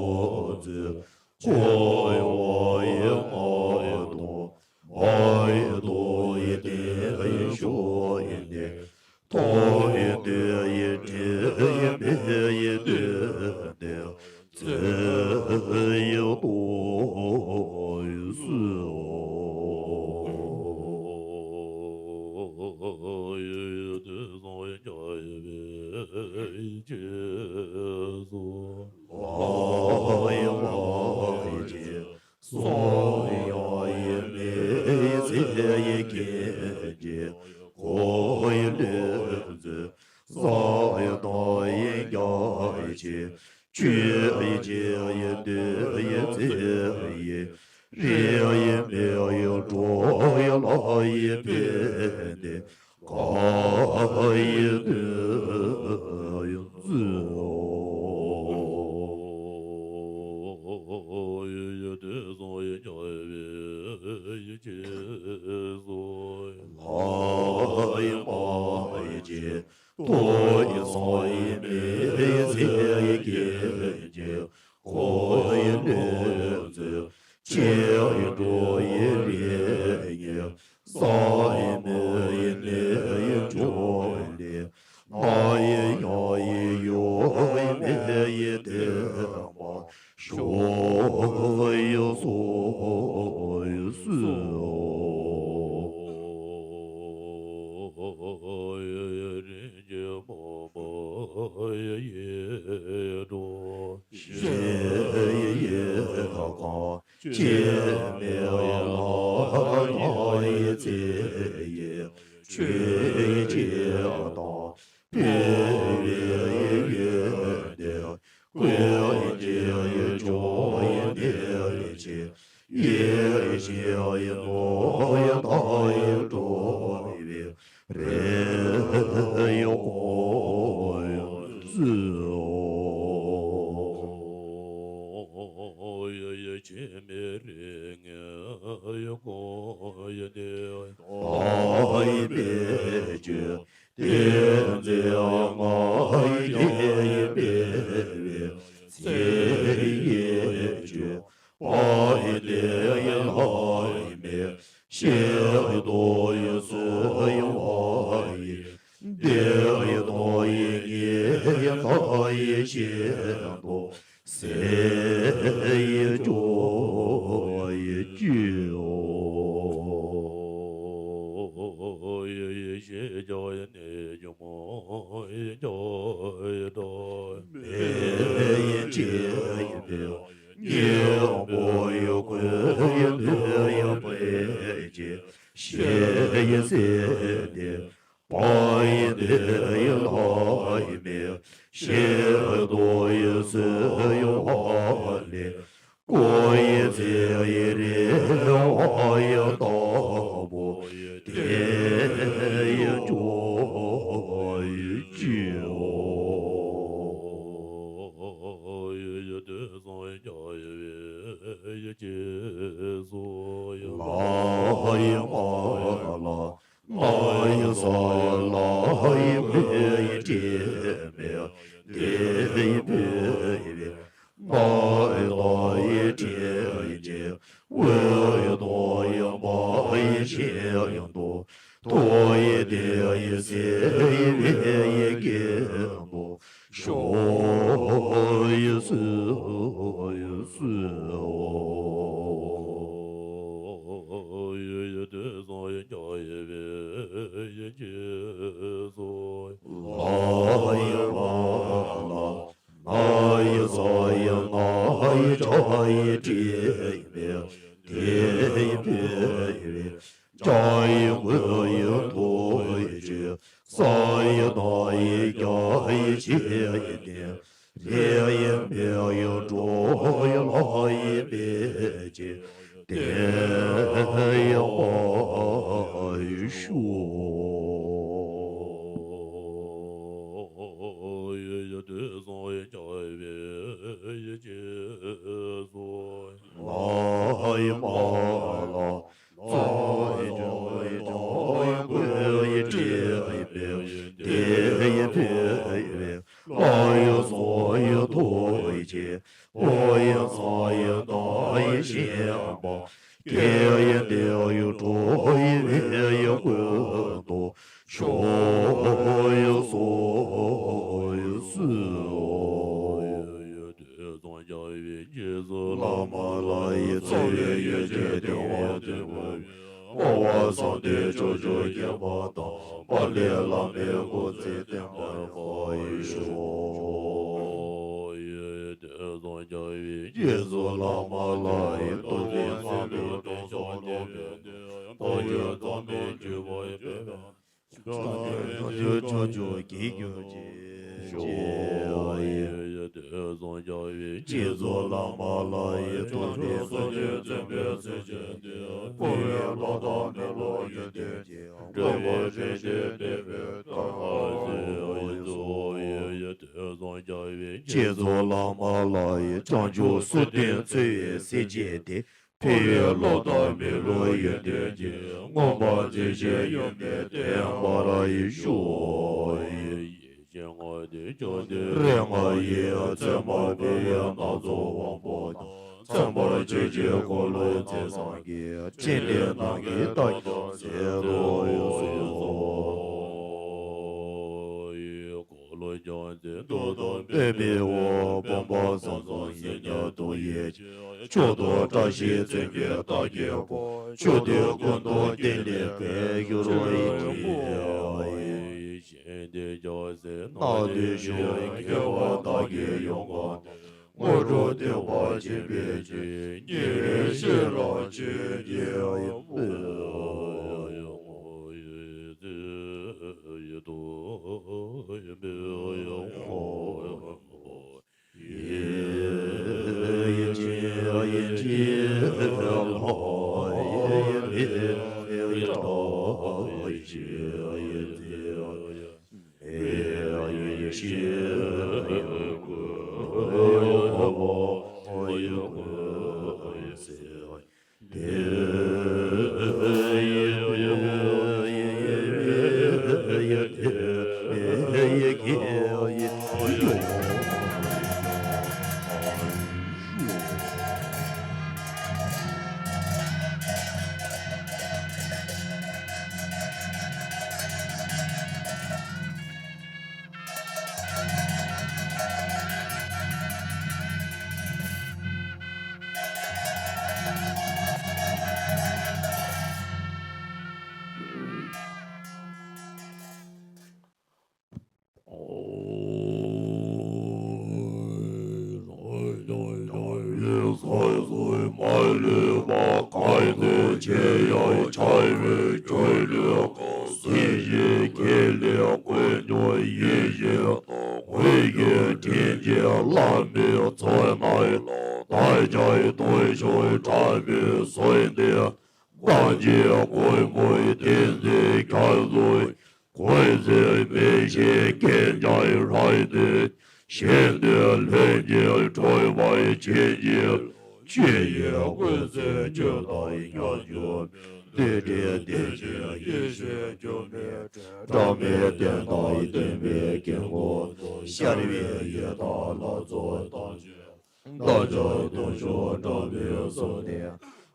ཙཱ། འཁོར་བ་ཡི་ངོ་ཡི་དོན། མ་ཡི་དོན་ཡི་དེ་ཡི་ཆོས་ཡི་གནས། མཐོང་ཡི་ཐོས་ཡི་དྲན་ཡི་མིག་ཡི་དོན་དེ། ཚེ་ཡི་དོན་ཡི་སྲིད་པ་ཡི་དེ་སངས་རྒྱས་པའི་རྗེས་སུ། ལྷ་ཡི་མ་ཡི་རྗེས། སོ་ཡི་ཡ་ཡི་མི་ཡི་ཚེ་ཡི་སྐྱེ་འཇིག་འཁོར་ཡི་ལུས་འཛིན། ས་ཡི་ཏ་ཡི་རྒྱ་ཡི་ཆེ། ཆུ་ཡི་ཆེ་ཡི་འདུ་ཡི་ཚེ་ཡི། རི་ཡི་མི་ཡི་གྲོ་ཡི་ལ་ཡི་ཕན་བདེ། ག་ཡི་དོན་ཡི་སྲིད་པ་ཡི་དེ་སངས་རྒྱས་པའི་རྗེས་སུ། ལྷ་ཡི་མ་ཡི་རྗེས། མཐོ་ཡི་ས་ཡི་མི་ཡི་ཚེ་ཡི་སྐྱེ་འཇིག་འཁོར་ཡི་ལུས་འཛིན། ཆུ་ཡི་གྲོ་ཡི་རི་ཡི། ས་ཡི་མི་ཡི་གནས་ཡི་ཆོས་ལས། སྣ་ཡི་ཡ་ཡི་ཡུལ་ཡི་མི་ཡི་དེ་མ་ཤོ་ཡི་སོ་ཡི་སྲིད་པ་ཡི་རིན་ཆེན་མ་མ་ཡི་ཡེ་འགྲོ། ཤེལ་ཡི་ཡེ་གང་། སྐྱེ་མེད་ལྷ་ཡི་ཚེ་ཡི། ཆོས་ཡི་སྐྱེ་དང་འཕེལ་བའི་ཡོན་ཏན། ཀུན་གྱི་ཡུལ་ཆོས་ཡི་གནས་ཡི་ཆེ། ཡེ་ཤེས་ཡི་ནོར་ཡི་མཐའ་ཡི་གྲོལ་བའི་རེ་ཡོ་ཀོ་ཡོ་ཙི་ཨོ། ཡེ་ཤེས་མི་རིང་ཡོ་ཀོ་ཡོ་ཏེ་ཡོ་ཏ་ཡི་པེ་ཅོ། ཏེ་ཙེ་ཡ་ང་ཡི་ཏེ་ཡི་པེ་བེ་ཚེ་ཡེ་ཅོ། པ་ཡི་ཏེ་ཡི་ལ་ཡི་མེ། ཤེ་ཡི་དོ་ཡི་སུ་ཡི་བ་ཡི། ཏེ་ཡི་དོ་ཡི་ཉེ་ཡི་ད་ཡི་ཤེ་དོ། སེ་ཡི་ཅོ་ཡི་ཅི་ཨོ། ཡེ་ཤེས་ཇ་ཡི་ནེ་ཇ་མོ་ཡི་ཇ་ཡི་ད། མེ་ཡི་ཅི་ཡི་པེ། ཉེ་པོ་ཡི་ཀུན་ཡི་དུ་ཡི་པེ་ཅི། ཤེ་ཡི་སེ་ཏེ། པ་ཡི་ཏེ་ཡི་ལ་ཡི་མེ། ཤེ་ཡི་དོ་ཡི་སུ་ཡི་བ་ལེ། ཀོ་ཡི་ཚེ་ཡི་རེ་བ་ཡི་ཏ་པོ། ཏེ་ཡི་ཅོ་ཡི་ཅི་ཨོ། ཡེ་ཤེས་ཇ་ཡི་ནེ་ཇ་མོ་ཡི་ཇ་ཡི་ད། ཡེ་ཤེས་སངས་རྒྱས་པའི་རྗེས་སུ། ལྷ་ཡི་མ་ལ། ལྷ་ཡི་ས་ལྷ་ཡི་བུ་ཡི་དྲི་མེད་དེ་ཡི་བུ་ཡི་བུ། མ་ཡི་ལྷ་ཡི་དྲི་ཡི་དྲི། བུ་ཡི་དོ་ཡི་མ་ཡི་ཆེ་ཡི་དོ། ཐོ་ཡི་དེ་ཡི་སེ་ཡི་བེ་ཡི་ཀེ་དོ། ཤོ་ཡི་སུ་ཡི་སུ་ཨོ། ཡེ་ཤེས་སངས་རྒྱས་པའི་རྗེས་སུ། ལྷ་ཡི་བ་ལ། ལྷ་ཡི་ས་ཡི་ལྷ་ཡི་ཇ་ཡི་དྲི་མེད་དེ་ཡི་བུ་ཡི་བུ། ཇ་ཡི་མགོ་ཡི་ཐོ་ཡི་ཆེ། ས་ཡི་ད་ཡི་རྒྱ་ཡི་ཆེ་ཡི་ཏེ། ལེ་ཡི་མེ་ཡི་གྲོ་ཡི་ལ་ཡི་པེ་ཅི། ཏེ་ཡི་ཨོ་ཡི་ཤུ། ཡེ་ཤེས་སངས་རྒྱས་པའི་རྗེས་སུ། ལྷ་ཡི་མ་ལ། ལྷ་ཡི་ཇ་ཡི་ད་ཡི་བུ་ཡི་དྲི་ཡི་ དེ་ཡི་ཕུལ་བས། ལྷ་ཡི་སོགས་ཡི་ཐུགས་རྗེ། བུ་ཡི་ཚ་ཡི་མདའ་ཡི་ཞེན་པ། སྐྱེ་ཡི་འདས་ཡི་གྲོགས་ཡི་བེ་ཡི་ཀུན་ཏུ། ཤོ་ཡི་སོགས་ཡི་སུ། དུས་གསུམ་རྒྱལ་བའི་རྗེས་སུ་བླ་མ་ལྷ་ཡི་ཚོགས་ཡི་ཡོན་ཏན་དེ་བ་དེ་བ། འཕོ་བ་བསམ་གཏན་ཕྱོགས་བཅུའི་མཁྱེན་པ་དང་། དཔལ་ལྡན་བླ་མའི་སྐུ་ཚེ་བརྟན་པར་ཤོག། དུས་གསུམ་རྒྱལ་བའི་རྗེས་སུ་བླ་མ་ལྷ་ཡི་ཐུགས་ཀྱི་སེམས་ལས་སྟོང་ཕྲག་བདུན་མེད་དུ། ཐུགས་རྒྱུད་ཚང་མས་བརྗོད་པར་འདོད་པའི། ཕྱོགས་བཅུ་ཕྱོགས་བཅུ་གི་རྒྱུད་ཀྱི་ཆོས་ཀྱི་ཡེ་ཤེས། དུས་གསུམ་རྒྱལ་བའི་རྗེས་སུ་བླ་མ་ལྷ་ཡི་ཐུགས་ཀྱི་སྲོག་ཀྱི་བཙན་པོའི་ཚེ་ཆེན་ཏེ། འཕོ་བའི་ལོ་ཟླ་མེ་ལོང་ཡོན་ཏན་གྱི། འགྲོ་བའི་རིན་ཆེན་འདོད་པའི་ཐོག། དུས་གསུམ་རྒྱལ་བའི་རྗེས་སུ་བླ་མ་ལྷ་ཡི་བྱང་ཆུབ་སེམས་ལྡན་འཚོ་བའི་སྲས་བཅས་ཏེ། འཕོ་བའི་ལོ་ཟླ་མེ་ལོང་ཡོན་ཏན་གྱི། མངོན་པར་མཛེས་ཤིང་ཡོན་མིན་ལྡན་པར་ཤོག། ཡེ་ཤེས་ལྔ་ལྡན་བཅོམ་ལྡན་རིགས་ལྔ་ཡི། མཚན་མ་འཕེལ་བའི་སྣ་ཚོགས་དབང་པོ་དང་། མཚན་མར་བརྗོད་ཅིང་འཁོར་ལོའི་རྩེ་གསུམ་གྱི། ཕྲིན་ལས་རྣམས་ཀྱིས་བདག་ཀྱང་གཟིགས་སུ་གསོལ། འཁོར་ལོ་རྒྱ་མཚོའི་མདུན་དུ་སྤོས་པའི་འོག། བུམ་པ་ཟངས་གསུམ་ཡིས་བརྒྱན་དུ་ཡོད་ཅིང་། མཆོག་ཏུ་བཀྲ་ཤིས་བརྩེགས་པའི་རྟགས་ཀྱི་སྐུ། མཆོག་ཐུན་ཀུན་ཏུ་བརྟན་ལས་འཕེལ་འགྱུར་བའི་ཕྱིར། ཡེ་ཤེས་ལྡན་རྒྱལ་སྲས་སྣང་དུ་ཞུགས། མཁས་པ་བདག་གིས་ཡོངས་བསྐོར་ཏེ། དངོས་གྲུབ་སྟོན་པར་བྱེད་པའི་ཕྱིར། ཉེ་བའི་ཤེས་རབ་ཆོས་ཀྱི་དབང་པོ། བདག་གི་མགོན་པོ་བསྟན་འཛིན་རྒྱ་མཚོ། སྐུ་ཚེ་མི་ཤིགས་སྐྱེ་འཆར་རབ་ལྡན། ཞིང་དུ་ལྷུན་གྱིས་གྲུབ་པར་བྱིན་གྱིས་རློབས། ཆོས་ཀྱི་སྐུ་ཚེ་བཅུ་དང་ཉམས་སུ་མེད། བདུད་དགྲའི་སྡེ་བཅས་ཡེ་ཤེས་སྒྱུ་མའི་སྒྲ། སྒྲ་མེད་བསྟན་དང་བསྟན་པའི་དཀྱིལ་འཁོར་དུ། ཤར་བའི་ཡུལ་དང་ལྷ་ཚོགས་ཐམས་ཅད། བདག་ཅག་སྟོང་ཕྲག་བྲལ་བའི་གསུང་ལྡན།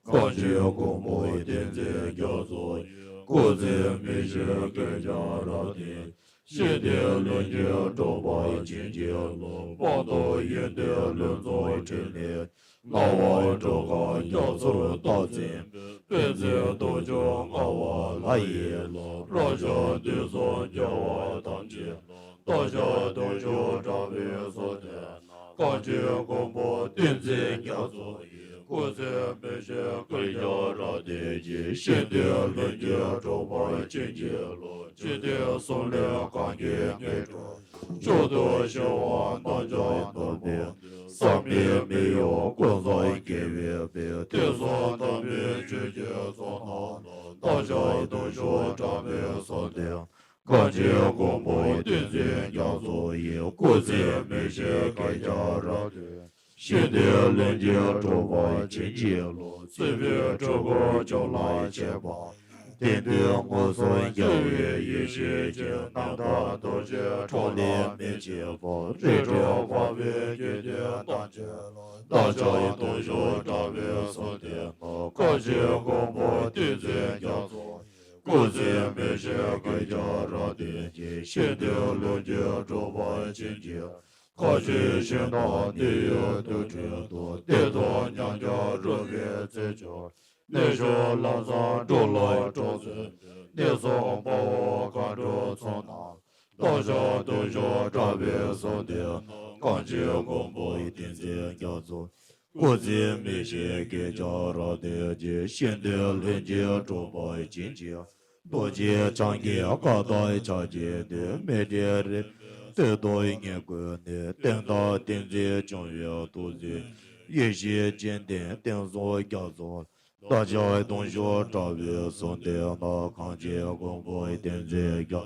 གངས་ཅན་མགོན་པོ་བསྟན་འཛིན་རྒྱ་མཚོ་ཡི། སྐུ་ཚེ་མི་ཤིགས་སྐུ་འཆར་རབ་ལྡན། ཞིང་དུ་ལྷུན་གྱིས་གྲུབ་པར་བྱིན་གྱིས་རློབས། དཔལ་མཐོ་ཡོན་ཏན་ལྷུན་རྫོགས་འཕྲིན་ལས། སྣང་བ་སྒྲོལ་དཀར་རྒྱ་མཚོར་རྟག་འཛིན་པའི། དཔལ་བརྩེགས་སྟོང་ཕྲག་མངའ་བ་ལྷ་ཡི་ལྷ། རབ་འབྱམས་དུས་གསུམ་རྒྱལ་བ་ཐམས་ཅད་ལ། བདག་ཅག་སྟོང་ཕྲག་བྲལ་བའི་གསུང་བསྟན་ན། གངས་ཅན་མགོན་པོ་བསྟན་འཛིན་རྒྱ་མཚོ་ཡི། སྐུ་ཚེ་མི་ཤིགས་སྐུ་འཆར་རབ་ལྡན་གྱི། ཞིང་དུ་ལྷུན་གྱིས་གྲུབ་པར་བྱིན་གྱིས་རློབས། འཇིག་རྟེན་གསུམ་ལས་གང་གིས་ངེས་འགྲུབ། མཆོག་ཏུ་ཞི་བ་རྣམ་དག་ཐོབ་པའི། བསམ་པའི་མི་གཡོ་ཀུན་བཟང་དགེ་བའི་དཔལ། དེང་སང་དམ་པའི་ཆོས་ཀྱི་ཚོགས་རྣམས་ལ། བདག་ཅག་སྟོང་ཕྲག་བྲལ་བའི་གསུང་བསྟན། གངས་ཅན་མགོན་པོ་བསྟན་འཛིན་རྒྱ་མཚོ་ཡི། སྐུ་ཚེ་མི་ཤིགས་སྐུ་འཆར་རབ་ལྡན། ཞིང་དུ་ལྷུན་གྱིས་གྲུབ་པར་བྱིན་གྱིས་རློབས། སྲིད་པའི་འཁྲུལ་འཁོར་ཕྱོགས་ལ་ཆགས་པ། དེ་དུས་མངོན་སུམ་རྒྱལ་བའི་ཡེ་ཤེས་ཀྱི། རྣམ་དག་རྡོ་རྗེ་འཕྲོ་ལས་མི་བྱེད་པར། རིགས་དྲུག་འཕགས་པའི་དགེ་འདུན་ཐམས་ཅད་ལ། བདག་ཅག་གདུང་ཤུགས་དྲག་པོས་གསོལ་འདེབས་ན། གང་ཕྱིར་མགོན་པོ་བསྟན་འཛིན་རྒྱ་མཚོ། སྐུ་ཚེ་མི་ཤིགས་བསྐལ་བརྒྱར་རབ་བརྟན་ཅིང་། ཤིན་ཏུ་ལྷུན་གྱིས་གྲུབ་པར་བྱིན་གྱིས། མཁའ་སྤྱོད་ཞིང་དང་དེ་ཡི་དུར་ཁྲོད་དུ། བདེ་སྟོང་ཉམས་ཀྱང་རོལ་པའི་རྩེར་གྱུར། གནས་མཆོག་ལམ་བཟང་འགྲོ་ལ་གྲོགས་བྱེད་པའི། གནས་གསུམ་དཔའ་བོ་མཁའ་འགྲོ་ཚོགས་རྣམས། བདག་ཅག་གདུང་ཤུགས་དྲག་པོས་གསོལ་འདེབས་ན། གང་ཕྱིར་མགོན་པོ་བསྟན་འཛིན་རྒྱ་མཚོ། སྐུ་ཚེ་མི་ཤིགས་བསྐལ་བརྒྱར་རབ་བརྟན་ཅིང་། ཤིན་ཏུ་ལྷུན་གྱིས་གྲུབ་པར་བྱིན་གྱིས། རྡོ་རྗེ་འཆང་གི་བཀའ་དང་ཕྱག་རྒྱའི་མཐུས། མཻ་ཏྲི་རིག་པའི་མཐུ་དང་ངེས་བསྐུལ་ནས། རྟེན་དང་བསྟན་འཛིན་སྐྱོང་བའི་ཐུགས་རྗེ། ཡེ་ཤེས་སྤྱན་ལྡན་བསྟན་སྲུང་རྒྱ་མཚོ། བདག་ཅག་གདུང་ཤུགས་དྲག་པོས་གསོལ་འདེབས་ན། གང་ཕྱིར་མགོན་པོ་བསྟན་འཛིན་རྒྱ།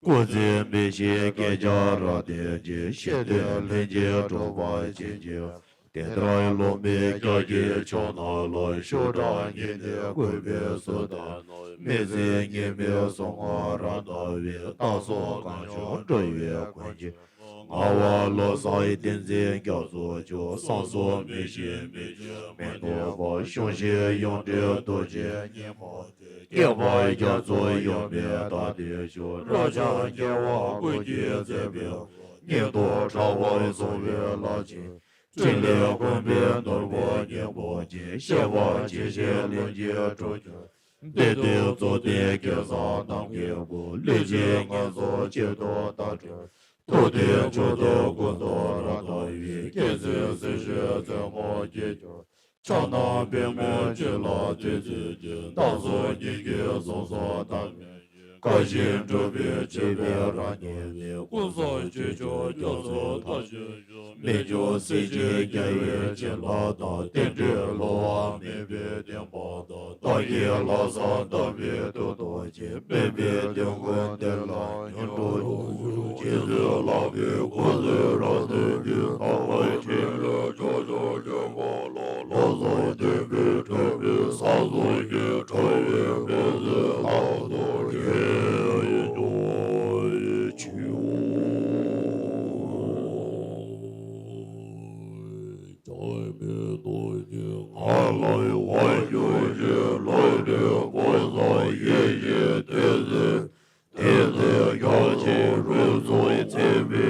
སྐུ་ཚེ་མི་ཤིགས་བསྐལ་བརྒྱར་རབ་བརྟན་ཅིང་། ཤིན་ཏུ་ལྷུན་གྱིས་གྲུབ་པར་བྱིན་གྱིས། དེ་ལྟར་སློབ་མའི་སྐྱབས་ཀྱི་མཆོག་རྣམས་ལ། ཤུགས་དྲག་ཉིད་ནས་གུས་པས་གསོལ་འདེབས་ན། མི་ཟད་ཉི་མའི་གཟུངས་སྔགས་རབ་བཟླས་པའི། རྟགས་གསུམ་གང་བྱུང་འགྲུབ་པའི་མགོན་གྱི། ངག་དབང་བློ་བཟང་བསྟན་འཛིན་རྒྱ་མཚོ་མཆོག། བསམ་གསུམ་མི་ཤིགས་མི་འགྱུར་མི་ནུབ་པ། གཞུང་ཤེས་ཡོངས་འདྲེན་རྡོ་རྗེ་སྙིང་པོ་སྟེ། བསྐལ་པ་རྒྱ་མཚོ་ཡོངས་པའི་བདག་ལྟའི་མཆོག། རབ་འབྱམས་རྒྱལ་བ་ཀུན་གྱིས་མཛད་པའི། སྙིང་སྟོབས་དྲག་པོས་བཟུང་བའི་ལྷ་ཆེན། ཕྲིན་ལས་མགོན་པོའི་ནོར་བུ་སྙིང་པོ་ཅན། བཤད་པ་ཇི་བཞིན་ལྷུན་གྱིས་གྲུབ་གྱུར། བདུད་འདུལ་རྫོགས་ལྡན་གེ་སར་རྣམ་རྒྱལ་པོ། ལུས་ཅན་ངན་སོང་གཅིག་ཏུ་བརྟག་གྲོལ། ཐུབ་བསྟན་མཆོག་ཏུ་ཀུན་ཏུ་རབ་བརྟགས་པའི། མཁྱེན་བརྩེ་སྲིད་ཞིའི་བཙུན་མོ་སྐྱེས་གྱུར། ཕྱག་ན་པདྨོ་ཅི་ལ་ཐོད་ཚུད་ཅིང་། རྣམ་གསུམ་ཉིད་ཀྱི་གཟུངས་སུ་བསྟར་མི་ཡི། བཀའ་བཞིན་སྒྲུབ་པའི་སྤྱོད་པས་རབ་མཉེས་པའི། ཀུན་བཟང་སྤྱོད་མཆོག་རྒྱ་མཚོ་མཐར་ཕྱིན་ཞབས། མི་འགྱུར་སྲས་བཅས་རྒྱལ་བའི་བྱིན་རླབས་དང་། རྟེན་འབྲེལ་བསླུ་བ་མེད་པའི་བདེན་པ་དང་། བདག་གི་ལྷག་བསམ་དམ་པའི་ཐུགས་རྡོ་རྗེ། དམན་པའི་དོན་ཀུན་དེ་ལ་སྙོམས། འགྲོ་དྲུག་རྗེས་སུ་བསླབ་པའི་སྐུ་ཚེ་རབ་བརྟན་ཅིང་། དམ་པའི་ཕྲིན་ལས་རྒྱ་ཆེར་སྤེལ་བ་ལ། ལྷག་བསམ་ལྡན་པས་དྲངས་པའི་ས་གསུམ་གྱི་དྲང་བའི་མི་ཚེ་ལག་ཏུ་འཁྱེར་ཡོད་ཅིའོ། ལྕགས་མའི་རྡོ་རྗེ་ངང་ལས་དབང་བསྒྱུར་ཞིང་། ལྷུན་གྲུབ་ཀུན་བཟང་ཡེ་ཤེས་ཏིང་འཛིན། དེ་ཚེ་རྒྱ་ཆེན་རུ་གསུམ་མཚན་མའི།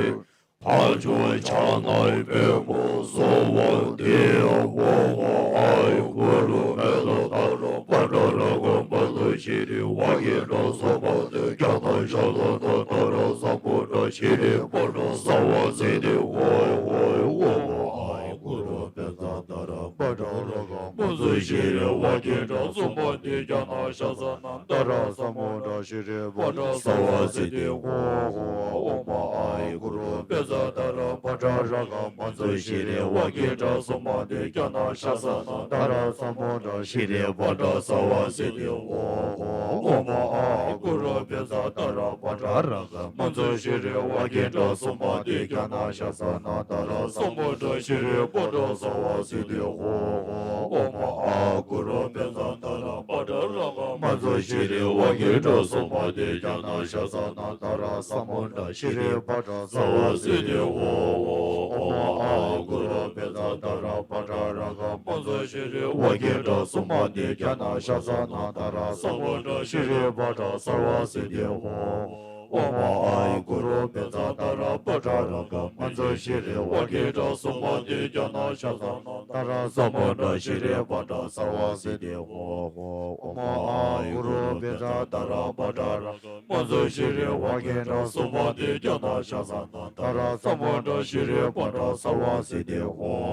འཕགས་མཆོག་ཕྱག་ན་པདྨོ་སྭཱ་ཧཱ། དེ་ཡང་ཨོཾ་ཨཱཿཧཱུྃ་གུ་རུ་བཛྲ་ཏཱ་ར་བཛྲ་རཀྵ་མཉྫུ་ཤྲཱི་ཏི་ཝཱ་གི་ཏྲ་སུ་པྲ་ཏི་ཛྙཱ་ན་ཤ་ས་ན་དྷ་ར་ས་མུ་དྲ་ཤྲཱི་པྲ་ཛཿ་སརྦ་སིདྡྷི་ཧོ་ཧོ། ཨོཾ་ཨཱཿཧཱུྃ་གུ་རུ་བཛྲ་ཏཱ་ར་བཛྲ་རཀྵ་མཉྫུ་ཤྲཱི་ཝཱ་གི་ཏྲ་སུ་པྲ་ཏི་ཛྙཱ་ན་ཤ་ས་ན་དྷ་ར་ས་མུ་དྲ་ཤྲཱི་པྲ་ཛཿསརྦ་སིདྡྷི་ཧོ་ཧོ། ཨོཾ་ཨཱཿཧཱུྃ་གུ་རུ་བཛྲ་ཏཱ་ར་བཛྲ་རཀྵ་མཉྫུ་ཤྲཱི་ཝཱ་གི་ཏྲ་སུ་པྲ་ཏི་ཛྙཱ་ན་ཤ་ས་ན་དྷ་ར་ས་མུ་དྲ་ཤྲཱི་པྲ་ཛཿསརྦ་སིདྡྷི་ཧོ་ཧོ། ཨོཾ་ཨཱཿཧཱུྃ་གུ་རུ་བཛྲ་ཏཱ་ར་བཛྲ་རཀྵ་མཉྫུ་ཤྲཱི་ཝཱ་གི་ཏྲ་སུ་པྲ་ཏི་ཛྙཱ་ན་ཤ་ས་ན་དྷ་ར་ས་མུ་དྲ་ཤྲཱི་པྲ་ཛཿསརྦ་སིདྡྷི་ཧོ་ཧོ། ཨོཾ་ཨཱཿཧཱུྃ་གུ་རུ་བཛྲ་ཏཱ་ར་བཛྲ་རཀྵ་མཉྫུ་ཤྲཱི་ཝཱ་གི་ཏྲ་སུ་པྲ་ཏི་ཛྙཱ་ན་ཤ་ས་ན་དྷ་ར་ས་མུ་དྲ་ཤྲཱི་པྲ་ཛཿསརྦ་སིདྡྷི་ཧོ་ཧོ། ཨོཾ་ཨཱཿཧཱུྃ་གུ་རུ་བཛྲ་ཏཱ་ར་བཛྲ་རཀྵ་མཉྫུ་ཤྲཱི་ཝཱ་གི་ཏྲ་སུ་པྲ་ཏི་ཛྙཱ་ན་ཤ་ས་ན་དྷ་ར་ས་མུ་དྲ་ཤྲཱི་པྲ་ཛཿསརྦ་སིདྡྷི་ཧོ་ཧོ། ཨོཾ་ཨཱཿཧཱུྃ་གུ་རུ་བཛྲ་ཏཱ་ར་བཛྲ་རཀྵ་མཉྫུ་ཤྲཱི་ཝཱ་གི་ཏྲ་སུ་པྲ་ཏི་ཛྙཱ་ན་ཤ་ས་ན་དྷ་ར་ས་མུ་དྲ་ཤྲཱི་པྲ་ཛཿསརྦ་སིདྡྷི་ཧོ་ཧོ། ཨོཾ་ཨཱཿཧཱུྃ་གུ་རུ་བཛྲ་ཏཱ་ར་བཛྲ་རཀྵ་མཉྫུ་ཤྲཱི་ཝཱ་གི་ཏྲ་སུ་པྲ་ཏི་ཛྙཱ་ན་ཤ་ས་ན་དྷ་ར་ས་མུ་དྲ་ཤྲཱི་པྲ་ཛཿསརྦ་སིདྡྷི་ཧོ།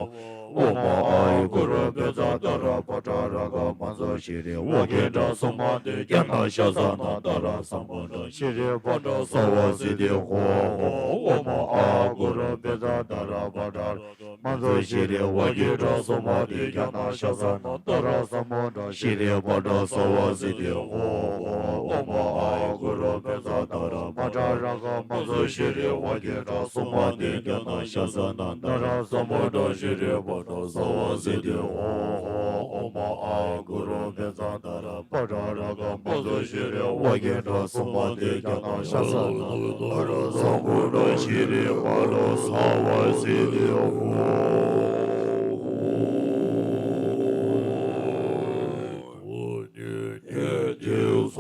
ཨོཾ་ཨཱཿཧཱུྃ་གུ་རུ་བཛྲ་ཏཱ་ར་བཛྲ་རཀྵ་མཉྫུ་ཤྲཱི་ཝཱ་གི་ཏྲ་སུ་པྲ་ཏི་ཛྙཱ་ན་ཤ་ས་ན་དྷ་ར་ས་མུ་དྲ་ཤྲཱི་པྲ་ཛཿསརྦ་སིདྡྷི་ཧོ་ཧོ། ཨོཾ་ཨཱཿཧཱུྃ་གུ་རུ་བཛྲ་ཏཱ་ར་བཛྲ་རཀྵ་མཉྫུ་ཤྲཱི་ཝཱ་གི་ཏྲ་སུ་པྲ་ཏི་ཛྙཱ་ན་ཤ་ས་ན་དྷ་ར་ས་མུ་དྲ་ཤྲཱི་པྲ་ཛཿསརྦ་སིདྡྷི་ཧོ་ཧོ། ཨོཾ་ཨཱཿཧཱུྃ་གུ་རུ་བཛྲ་ཏཱ་ར་བཛྲ་རཀྵ་མཉྫུ་ཤྲཱི་ཝཱ་གི་ཏྲ་སུ་པྲ་ཏི་ཛྙཱ་ན་ཤ་ས་ན་དྷ་ར་ས་མུ་དྲ་ཤྲཱི་པྲ་ཛཿསརྦ་སིདྡྷི་ཧོ་ཧོ། ཨོཾ་ཨཱཿཧཱུྃ་གུ་རུ་ ཙང་ཏཱ་ར་པ་ཏྲ་ར་ག་མ་ཛོ་ཤྲི་ཝ་གེ་ཏྲ་སུ་མ་ཏེ་ཀྱ་ཏ་ཤ་ས་ན་ཏཱ་ར་ས་བྷུ་ཏ་ཤྲི་ཧ་ར་ས་བ་སི་ཏི་ཧོ། ཉེ་དེ་ཚོགས་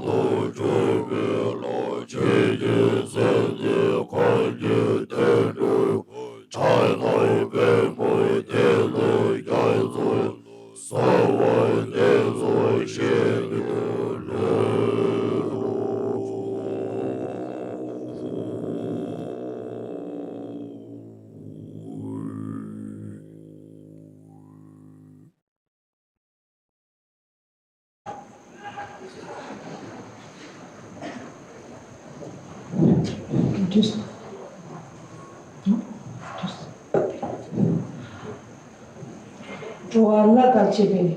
དང་བཅས་པའི་ལྷ་ཆོས་ཀྱི་སེམས་ནི་གང་གི་དོན་དུ་ཕྱག་ན་བེམ་པོ་དེ་ལ་རྒྱ་མཚོ་གསང་བ་འདི་ཚོ་བཞེས་ཏེ་ལོ། འགྲོ་བ་ལྷ་དང་བཅས་པའི་ན་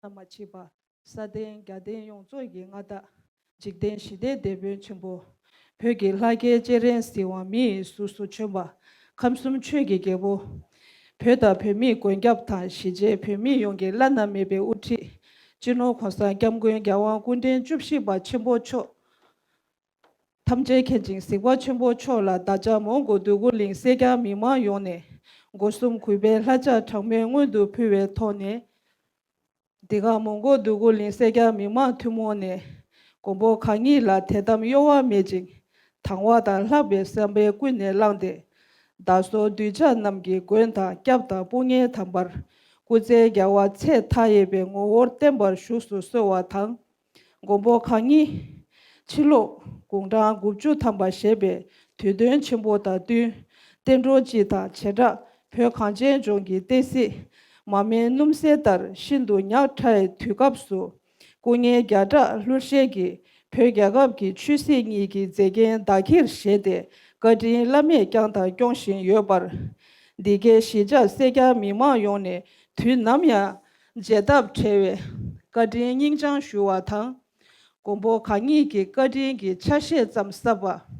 མ་མཆིས་པ། ས་སྟེང་རྒྱལ་བསྟན་ཡོངས་རྫོགས་ཀྱི་མངའ་བདག་འཇིག་རྟེན་ཞི་བདེའི་དེད་དཔོན་ཆེན་པོ། བོད་ཀྱི་ལྷ་སྐལ་སྤྱན་རས་གཟིགས་དབང་མི་ཡི་གཟུགས་སུ་བྱོན་པ། ཁམས་གསུམ་ཆོས་ཀྱི་རྒྱལ་པོ། བོད་དང་བོད་མིའི་མགོན་སྐྱབས་དང་གཞིས་བྱེས་བོད་མི་ཡོངས་ཀྱི་བླ་ན་མེད་པའི་དབུ་ཁྲིད། སྤྱི་ནོར་༸གོང་ས་༸སྐྱབས་མགོན་༸རྒྱལ་དབང་སྐུ་ཕྲེང་བཅུ་བཞི་པ་ཆེན་པོ་མཆོག་ཐམས་ཅད་མཁྱེན་ཅིང་གཟིགས་པ་ཆེན་པོ་མཆོག་ལ་ད་ཆ་མོན་གྷོ་འདོད་རྒུ་གླིང་སེར་སྐྱ་མི་མང་ཡོངས་ནས་སྒོ་གསུམ་གུས་པའི་ལྷ་ལྕགས་གྲངས་མེད་སྔོན་དུ་ཕུལ་བའི་ཐོག་ནས། འདི་ག་མོན་གྷོ་འདོད་རྒུ་གླིང་སེར་སྐྱ་མི་མང་ཐུན་མོང་ནས་མགོན་པོ་གང་ཉིད་ལ་དད་དམ་གཡོ་བ་མེད་ཅིང་དང་བ་དང་ལྷག་པའི་བསམ་པས་ཀུན་ནས་བསླངས་ཏེ། བདག་སོགས་གདུལ་བྱ་རྣམས་ཀྱི་མགོན་དང་སྐྱབས་དང་དཔུང་གཉེན་དམ་པར་སྐུ་ཚེ་རྒྱལ་བ་ཚེ་མཐའ་ཡས་པའི་ངོ་བོར་བརྟན་པར་བཞུགས་སུ་གསོལ་བ་དང་། མགོན་པོ་གང་ཉིད་ཕྱི་ལོགས་དགུང་གྲངས་དགུ་བཅུ་ཐམ་པ་བཞེས་པའི་དུས་སྟོན་ཆེན་པོ་དང་བསྟུན། བསྟན་འགྲོ་སྤྱི་དང་བྱེ་བྲག་བོད་གངས་ཅན་ལྗོངས་ཀྱི་བསྟན་སྲིད་མ་སྨད་སྣུམ་ཟད་ལྟར་ཤིན་ཏུ་ཉག་ཕྲ་བའི་དུས་སྐབས་སུ། སྐུ་ངལ་བརྒྱ་ཕྲག་ལྷུར་བཞེས་ཀྱིས་བོད་རྒྱལ་ཁབ་ཀྱི་ཆོས་སྲིད་གཉིས་ཀྱི་མཛེས་རྒྱན་བདག་གིར་བཞེས་ཏེ་བཀའ་དྲིན་བླ་མེད་བསྐྱངས་དང་སྐྱོང་བཞིན་ཡོད་པར། འདི་གའི་གཞིས་ཆགས་སེར་སྐྱ་མི་མང་ཡོངས་ནས་དུས་ནམ་ཡང་བརྗེད་ཐབས་བྲལ་བའི་བཀའ་དྲིན་སྙིང་བཅངས་ཞུ་བ་དང་། མགོན་པོ་གང་ཉིད་ཀྱི་བཀའ་དྲིན་གྱི་ཆ་ཤས་ཙམ་བསགས་པ།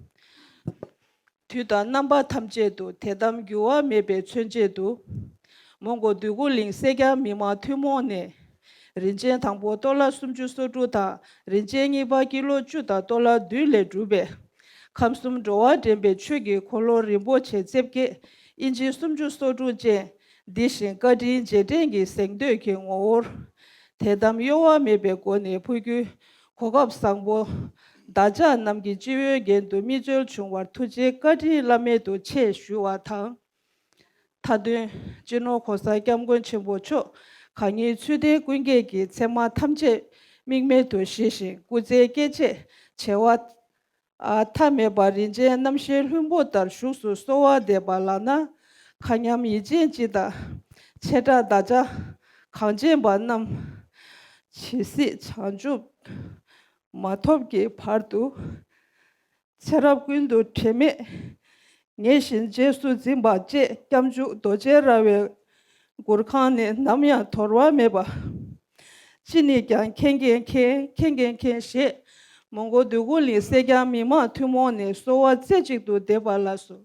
དུས་དང་རྣམ་པ་ཐམས་ཅད་དུ་དད་དམ་འགྱུར་བ་མེད་པའི་མཚོན་བྱེད་དུ། མོན་གྷོ་འདོད་རྒུ་གླིང་སེར་སྐྱ་མི་མང་ཐུན་མོང་ནས། རིན་ཆེན་དང་པོ་ཏོ་ལ་སུམ་ཅུ་སོ་དྲུག་དང་རིན་ཆེན་གཉིས་པ་ཀི་ལོ་བཅུ་དང་ཏོ་ལ་བདུན་ལས་གྲུབ་པའི། ཁམས་གསུམ་འགྲོ་བ་འདྲེན་པའི་ཆོས་ཀྱི་འཁོར་ལོ་རིན་པོ་ཆེ་རྩིབས་བརྒྱད་ཨིན་ཅི་སུམ་ཅུ་སོ་དྲུག་ཅན། འདི་བཞིན་བཀའ་དྲིན་རྗེས་དྲན་གྱི་གཟེངས་བསྟོད་ཀྱི་ངོ་བོར། དད་དམ་གཡོ་བ་མེད་པའི་སྒོ་ནས་ཕུལ་རྒྱུའི་གོ་སྐབས་བཟང་པོ། བདག་ཅག་རྣམས་ཀྱི་སྤྱི་བོའི་རྒྱན་དུ་མིག་སྤྱོད་བྱུང་བར་ཐུགས་རྗེའི་བཀའ་དྲིན་བླ་མེད་དུ་ཆེ་ཞུ་བ་དང་། མཐའ་དོན། སྤྱི་ནོར་༸གོང་ས་༸སྐྱབས་མགོན་ཆེན་པོ་མཆོག་གང་ཉིད་ཚུལ་ལྡན་ཀུན་སྐྱེས་ཀྱི་མཚན་མ་ཐམས་ཅད་དམིགས་མེད་དུ་བཞེས་ཤིང་སྐུ་ཚེ་བསྐལ་ཆད་བྱེ་བ། ཨ་མཐའ་མེད་པ་རིན་ཆེན་རྣམ་ཤེས་ལྷུན་པོ་ལྟར་བཞུགས་སུ་གསོལ་བ་འདེབས་པ་ལགས་ན། མཁའ་མཉམ་ཡིད་ཅན་སྤྱི་དང་། བྱེ་བྲག་བདག་ཅག་གངས་ཅན་པ་རྣམས། ཇི་སྲིད་བྱང་ཆུབ་མ་ཐོབ་ཀྱི་བར་དུ། ཚེ་རབས་ཀུན་ཏུ་དྲན་མེད་ངེས་བཞིན་རྗེས་སུ་འཛིན་པ་བཅས་སྐྱབས་འཇུག་རྡོ་རྗེ་ར་བའི་གུར་ཁང་ནས་ནམ་ཡང་དོར་བ་མེད་པ། ཅི་ནས་ཀྱང་མཁྱེན་མཁྱེན་མཁྱེན་མཁྱེན་མཁྱེན་མཁྱེན་ཞེས་མོན་གྷོ་འདོད་རྒུ་གླིང་སེར་སྐྱ་མི་མང་ཐུན་མོང་ནས་གསོལ་བ་རྩེ་གཅིག་ཏུ་འདེབས་པ་ལགས་སོ།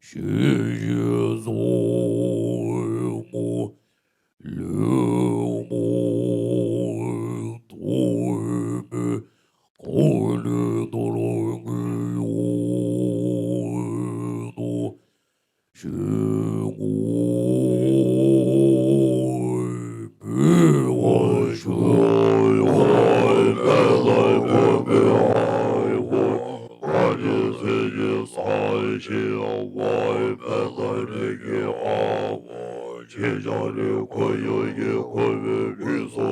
ཞུ་ཞུ་བཟོ་མོ་ལུས་མོ་དོ་མོ་གོ་ལུས་དོ་རོ་ངུ་ཡོ་དོ། ཞུ་ངོ་བུ་བ་ཞུ་ཡོ་བའི་ལ་གོ་བའི་ཧ་ཡོ་ཨ་ནི་ཚེ་ཡི་ས་ཤི་བའི་བའི་ལ་རི་གི་ཨ་བ་ཆེ་ཆ་རི་ཁོ་ཡོ་ཡི་ཁོ་བའི་བི་སོ་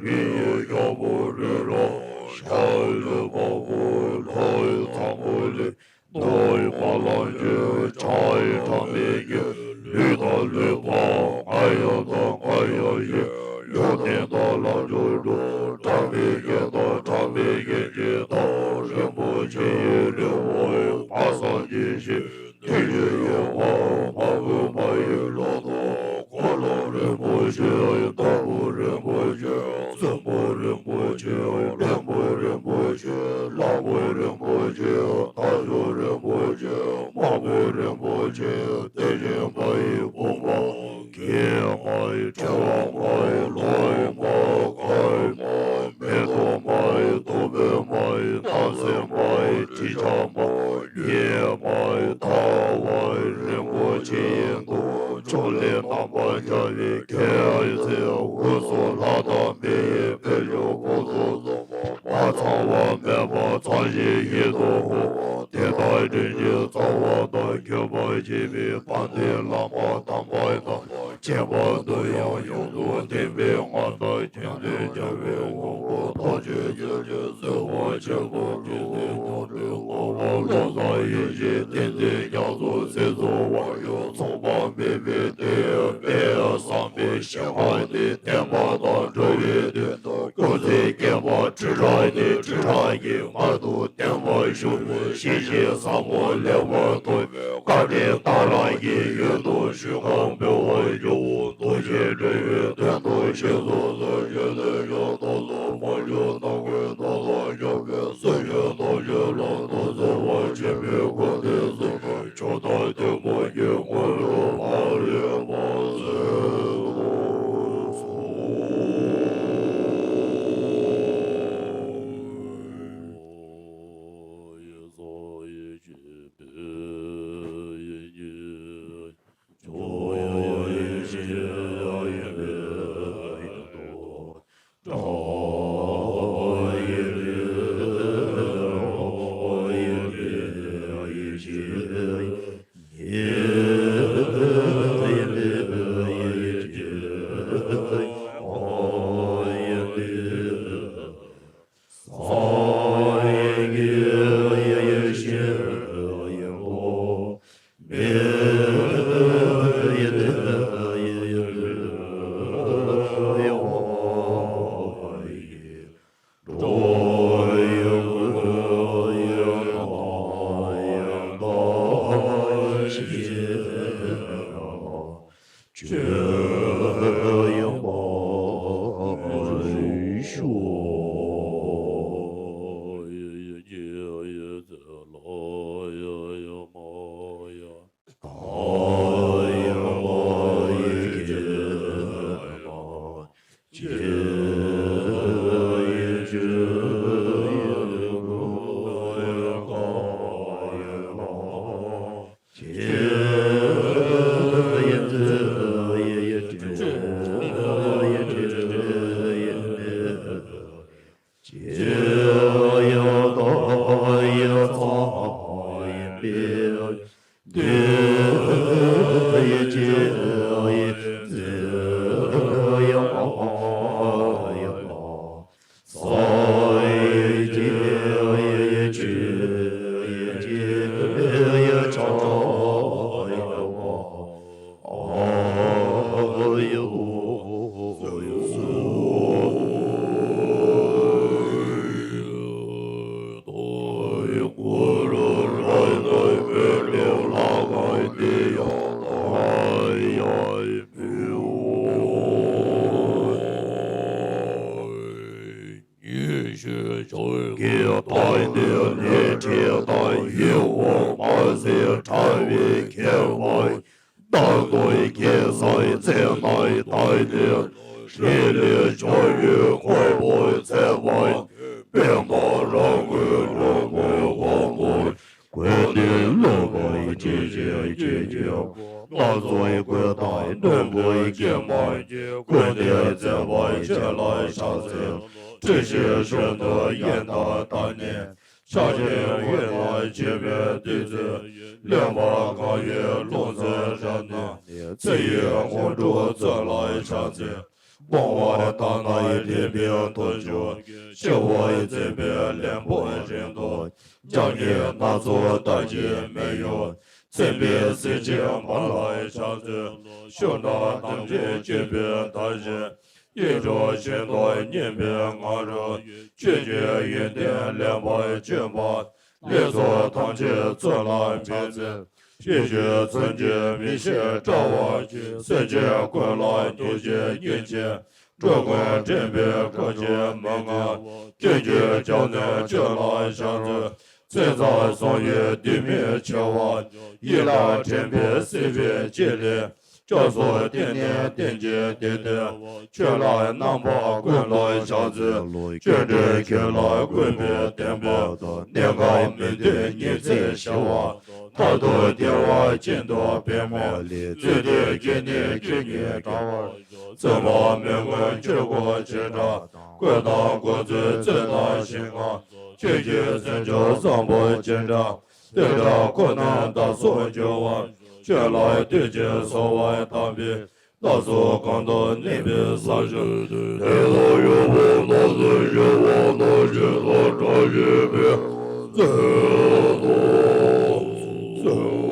རི་ཡི་ཡ་བོ་རི་ར་ཤ་ལི་བ་བོ་ལོ་ཡི་ཚ་མོ་ལི། རྡོའི་མ་ལ་འཇུ་བྱའི་ཁྲ་མེད་ཀྱི་ལུས་དང་ལུས་པ་ང་ཡང་དང་ང་ཡང་ཡིན། ཡོན་ཏན་དང་ལ་འཇུག་འགྲོ་ཁྲ་མེད་ཀྱི་དང་ཁྲ་མེད་ཀྱི་ཀྱི་དང་རིན་པོ་ཆེ་ཡི་ལུས་པའི་བ་སངས་རྒྱས་ཞིང་དེ་ཡི་ཡོད་པ་མ་བུ་མ་ཡི་ལོ་ཏོ་འཁོར་ལོ་རིན་པོ་ཆེ་ལྟ་བུ་རིན་པོ་ཆེ་བཙུན་མོ་རིན་པོ་ཆེ་བློན་པོ་རིན་པོ་ཆེ་ལྷ་མོ་རིན་པོ་ཆེ་རྟ་མཆོག་རིན་པོ་ཆེ་དམག་མོ་རིན་པོ་ཆེ་དེ་བཞིན་མ་ཡི་དཔུང་པ་གྱི་མ་ཡི་ཕྲེང་བ་མ་ཡི་ལོ་ཡི་མ་ཁའི་མ་མེ་ཏོག་མ་ཡི་དུ་བའི་མ་ཡི་སྣང་སྲིད་མ་ཡི་དྲི་ཆབ་མ་ཡི་མ་ཡི་ཟླ་བ་རིན་པོ་ཆེ་ཡི་དུ་ཕྱོགས་ལས་རྣམ་པར་རྒྱལ་བའི་ཁྱེད་ཚེ་འུ་ཚོ་ལྷ་དང་མི་ཡི་དཔལ་འབྱོར་པོ་ཚོ་ཚོ་མ་ཚང་བ་མེད་པ་ཚང་ཞིང་ཡིད་དུ་འོང་། དེ་དག་དྲིན་གྱི་རྩ་བ་དང་མཁྱེན་པར་བྱེད་པའི་དཔལ་ལྡན་བླ་མ་དམ་པ་རྣམས་མཁྱེན་པ་དུ་ཡང་ཡོངས་སུ་ལྡན་པའི་མངའ་བདག་མཁྱེན་ལྡན་རྒྱལ་བའི་དབང་པོ་ཐམས་ཅད་མཁྱེན་ཅིང་གཟིགས་པ་ཆེན་པོ་རིག་འཛིན་རྣམ་གྲོལ་ངོ་བོ་ཀློང་དང་ཡེ་ཤེས་ཏིང་འཛིན་རྒྱ་མཚོ་སྲིད་མཚོ་དབང་ཕྱུག་མཚུངས་པ་མེད་པའི་དེ་ཡང་དཔལ་བསམ་པའི་ཞིང་ཁམས་ཏེ་བརྟན་པ་དང་འགྲོ་བའི་དོན་དུ་སྐུ་ཚེ་བསྐལ་པ་ཁྲི་ཕྲག་ནས་ཁྲི་ཕྲག་གི་བར་དུ་བརྟན་པར་བཞུགས་པའི་ཞིང་གཤེགས་ཟབ་མོ་ལེགས་པར་མཐོང་བའི་བཀའ་དྲིན་གཏང་རག་གི་ཡུལ་དུ་ཞུ་ཁམས་འབུལ་བར་འགྱུར། རྡོ་རྗེ་འགྲོ་བའི་དོན་དུ་ཞིང་གསུམ་དུ་ཞིང་དུ་ཞིང་དུ་ལ་མ་ཞིང་དང་ཀུན་ཏུ་ལ་ཞོགས་པའི་སུ་ཞིག་རྡོ་རྗེ་ལ་དུ་བརྩེ་བ་ཆེན་པོའི་སྒོ་ནས་སུ་མཆོག་དང་ཐུན་མོང་གི་དངོས་གྲུབ་མ་ལུས་པ་མཛད་དུ་གསོལ། ཕྲ་བའི་ཁྱད་པར། རྟག་ཏུ་སྐྱེ་སའི་ཚེ་ན་བདག་ནི་ཞི་ལི་ཕྱོགས་ཡུལ་འཁོར་བའི་ཚེ་བ། པདྨ་རཱ་གའི་ལྷུན་པོའི་དབང་པོ། གོས་ནི་ལོག་པའི་དྲི་ཞིམ་ལྕེ་ཡི། སྣ་ཚོགས་གོས་དང་རྣོན་པོའི་སྐྱེད་མ་ཀུན་ནས་མཛེས་པ་ཁྱོད་ལ་ཕྱག་འཚལ་ལོ། དྲི་ཞིམ་བཞིན་དུ་གཡོན་དང་བརྡར་ནས། ཕྱག་གཡས་གཡོན་ལ་བྱེད་པའི་བདུད་རྩི། གླེན་པ་གང་ཡིན་ལྷུང་བཟེད་བཞག་ནས། ཚེ་ཡི་དངོས་གྲུབ་སྩོལ་ལ་ཕྱག་འཚལ། སྤོང་བ་དག་ན་དེ་བས་མཐོ་འགྱུར། ཤེས་པ་མཛེས་པའི་གླིང་བུ་བཞིན་དུ། སྐྱབས་གནས་སྣ་ཚོགས་བདག་གིས་མི་གཡོ། མཚན་དཔལ་གཟི་བརྗིད་མ་ལ་ཕྱག་འཚལ་ལོ། ཕྱོགས་བདག་ཐམས་ཅད་མཁྱེན་པའི་མཐའ་བཞི། དབྱིངས་སུ་ཤིན་ཏུ་མཉེས་པའི་ང་རོས། ཆོས་ཀྱི་ཡོན་ཏན་ལེགས་པར་བརྗོད་པ། ལེགས་ཚོགས་ཐམས་ཅད་སྩོལ་ལ་ཕྱག་འཚལ། ཤེས་བཞིན་མཚོན་གྱི་མིག་ཤེས་བཀྲ་བ་ཆེ། སེམས་ཅན་ཀུན་ལ་ཐུགས་རྗེ་སྙིང་རྗེ། འགྲོ་ཀུན་འདྲེན་པའི་གར་གྱིས་མི་མངའ་བ། ཀུན་གྱི་སྐྱབས་གནས་ཁྱོད་ལ་ཕྱག་འཚལ། མཚན་བཟང་བསམ་ཡས་དུས་མིན་འཆི་བ། ཡིད་ལ་དྲན་པའི་སྲིད་པའི་ལྕེ་ལས། སྐྱབས་སུ་བསྟེན་ནས་བསྟེན་ཅིང་བསྟེན་ཏེ། ཆོས་ལ་རྣམ་པ་ཀུན་ལ་ཕྱག་འཚལ་ལོ། ཆོས་འབྲེལ་ཁྱོད་ལ་བཀོད་པའི་བསྟན་པ་དང་། གནས་སྐབས་མི་མཐུན་ཉི་ཚེ་ཞི་བ། མཐར་ཐུག་བདེ་བ་ཅན་དུ་འཕེལ་མི་ལ། བརྩོན་འགྲུས་ཀྱིས་ནི་ཁྱོད་ཉིད་བདེ་བར་གྱུར། བརྩོན་པ་མི་ངོམས་ཆོས་སྒོ་ཆེ་དྲགས། བཀོད་དང་བཀོད་ཚོད་བརྩོན་དང་ཞིང་ཁམས། ཆོས་ཀྱི་བརྩོན་འགྲུས་བཟང་པོ་ཅན་དྲགས། དེ་དག་ཁོ་ནས་བདག་སོགས་འགྱུར་བར་འགྱུར། ཆོས་ལ་ལྟོས་ཀྱི་གསོལ་བ་བཏབ་པས། བདག་སོགས་གང་དུ་གནས་པའི་ས་གཞི། དེ་དག་ཡོད་པར་སྣང་ཚུལ་ཞི་བ་ནང་བཞིན་དུ་བཀྲ་ཤིས་པའི་ཚུལ་དུ་གསོལ།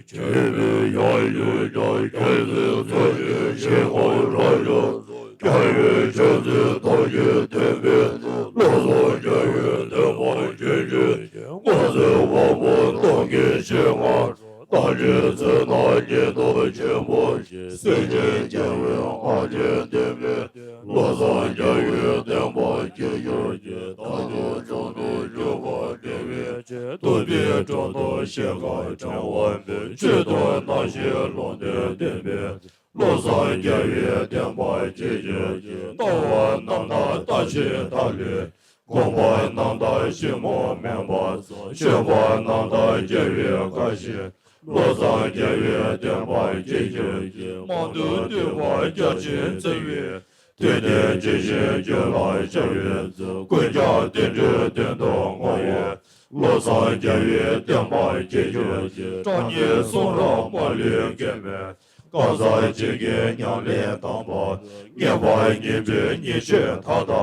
ཁྱེད་པའི་ཡང་ཡུལ་ཀྱང་ཁྱེད་ཚོའི་ཚོགས་ཀྱི་ཞིང་ཁམས་རབ་འབྱམས། སྐྱབས་ཡུལ་ཆོས་ཚུལ་ཐམས་ཅད་སྟོན་པའི་བློ་བཟང་རྒྱལ་བའི་བསྟན་པ་རྒྱས་ཤིང་སྔོན་ཚེ་དཔག་པའི་གཏམ་གྱི་གཞི་ལྔ། རྟ་མགྲིན་ཚལ་ན་ཉི་ཟླ་ཆེན་པོ་ཞེས། སེམས་ཅན་སྐྱོབ་པའི་སྔགས་ཀྱིས་བསྟོད་པའི་བློ་བཟང་རྒྱལ་བའི་བསྟན་པ་རྒྱས་གྱུར་ཅིག་མཐར་ཐུག་བྱང་དུ་འགྲོ་བ་བདེ་བའི་ཕྱིར། ཐུབ་པའི་དྲུང་དུ་གཤེགས་པ་ཕྲེང་བ་འབུམ། ཆོས་དང་ནང་བཞིན་ལུང་བསྟན་བསྟན་པའི་བློ་བཟང་རྒྱལ་བའི་བསྟན་པ་རྒྱས་གྱུར་ཅིག་ལྟ་བ་རྣམ་དག་ལྟ་བྱེད་ཐ་ལུས། སྒོམ་པ་རྣམ་དག་ཞིབ་མོ་དམན་པ་སོགས། སྤྱོད་པ་རྣམ་དག་རྒྱལ་བའི་བཀའ་བཞིན། བློ་བཟང་རྒྱལ་བའི་བསྟན་པ་རྒྱས་གྱུར་ཅིག་དམངས་དུ་བསྟོད་པ་རྒྱ་ཆེན་བརྩེ་བའི། དུས་མཐའི་ཇི་བཞིན་རྒྱུད་ལ་ཤར་བའི་ཚུལ། ཀུན་ཀྱང་རྟེན་འབྲེལ་དོན་དུ་བསྔོ་བའི། བློ་བཟང་རྒྱལ་བའི་བསྟན་པ་རྒྱས་གྱུར་ཅིག་དྲང་ངེས་གསུང་རབ་མ་ལུས་མཁྱེན་པའི། གང་ཟག་སྤྱི་སྒེར་ཉམས་ལེན་དམ་པ། ངེས་པ་ཉིད་པའི་ཉིན་བྱེད་མཐའ་དག་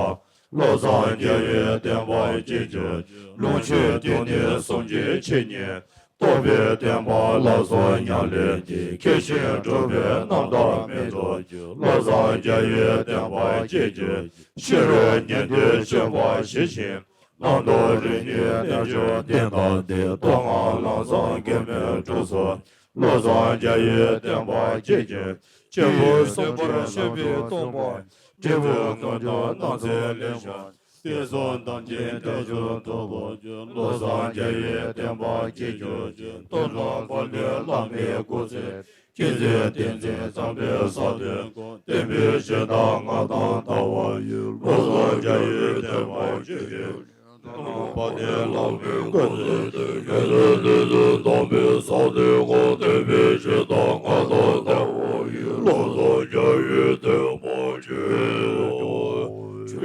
བློ་བཟང་རྒྱལ་བའི་བསྟན་པ་རྒྱས་གྱུར་ཅིག་ལུང་ཆོས་དུས་གནད་གསུམ་གྱི་འཆད་ཉན། རྟོགས་པའི་བསྟན་པ་ལ་སོགས་ཉམས་ལེན་གྱིས། མཁས་ཤིང་གྲུབ་པའི་རྣམ་དག་མེད་དོ་ཅིག་བློ་བཟང་རྒྱལ་བའི་བསྟན་པ་རྒྱས་གྱུར་ཅིག་ཕྱི་རོལ་ཉན་ཐོས་སྤྱོད་པ་ཞི་ཞིང་། རྣམ་རྟོག་རིམ་གཉིས་རྣལ་འབྱོར་རྟེན་དང་ལྡན། མཐོང་སྣང་ལམ་བཟང་མགོན་མེད་གྲོགས་སུ། བློ་བཟང་རྒྱལ་བའི་བསྟན་པ་རྒྱས་གྱུར་ཅིག་སྐྱེས་བུ་སེམས་ཅན་ལ་ཐུག་སྟོན་པ། འབྲས་བུ་མངོན་མཐོ་རྣམ་འཚེ་ལས་བྱང་། དེ་གསུམ་དམ་ཅན་དོན་དུ་ཐོབ་པར་འགྱུར། བློ་བཟང་རྒྱལ་བའི་བསྟན་པ་རྒྱས་གྱུར་ཅིག་སྟོབས་དང་དཔལ་ལྡན་བླ་མའི་སྐུ་ཚེ། མཁྱེན་བརྩེ་ཏིང་འཛིན་དམ་པའི་ས་བདུན་ཀུན། བསྟན་པའི་གཞི་བདག་མངའ་ཐང་དར་བ་ཡི། བློ་བཟང་རྒྱལ་བའི་བསྟན་པ་རྒྱས་གྱུར་ཅིག་དམ་པ་དེ་བླ་མའི་སྐུ་ཚེ་བརྟན། མཁྱེན་བརྩེ་ཏིང་འཛིན་དམ་པའི་ས་བདུན་ཀུན། བསྟན་པའི་གཞི་བདག་མངའ་ཐང་དར་བ་ཡི། བློ་བཟང་རྒྱལ་བའི་བསྟན་པ་རྒྱས་གྱུར་ཅིག་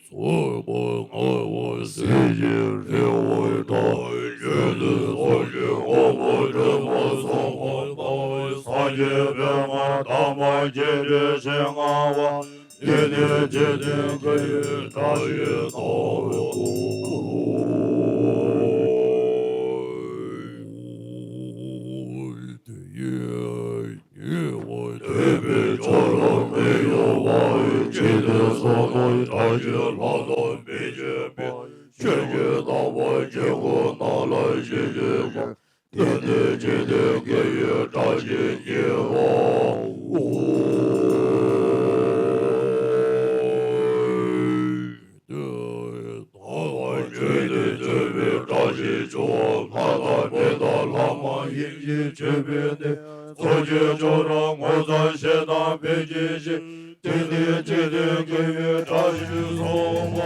གསོད་པ་ངན་པ་ཟས་ཀྱི་རིལ་བུ་དང་། ཆོས་ནི་ཚོགས་ཀྱི་དབང་པོ་དྲི་མ་ཟ་བ་དང་། སངས་རྒྱས་པདྨ་དམ་པ་རྒྱས་འབྲིང་ཞིང་མངའ་བ། དེ་ནི་འཇིག་རྟེན་ཁམས་ཀྱི་བཀྲ་ཤིས་ལྟ་བུའོ། དེ་ཡི་ཉེ་བར་འདོད་པའི་ཆོས་ལ་མི་གཡོ་བ། ཇི་སྲིད་བསོད་ནམས་དྲག་ཞན་ལྷ་དང་མི་མཇལ་བའི། ཆོས་ཀྱི་རྣམ་པར་འཇིག་རྟེན་ན་ལ་ཞི་བྱེད་ཅིང་། དེ་ནི་འཇིག་ ཞེས་བགྱི་བ། ཨོ། དེ་ཡང་བདག་གིས་ཆོས་འདི་བརྗོད་པའི་བཀྲ་ཤིས་ཆེ་བ། ལྷ་དང་མི་དང་ལྷ་མ་ཡིན་གྱི་མཆོད་པའི་གནས། ཚོགས་ཀྱི་མཆོག་རབ་ངོ་མཚར་ཞེས་དང་ཕལ་ཆེར་བཞི། དེ་ནས་འཇིག་རྟེན་དགེ་བའི་བཀྲ་ཤིས་སོགས་པ།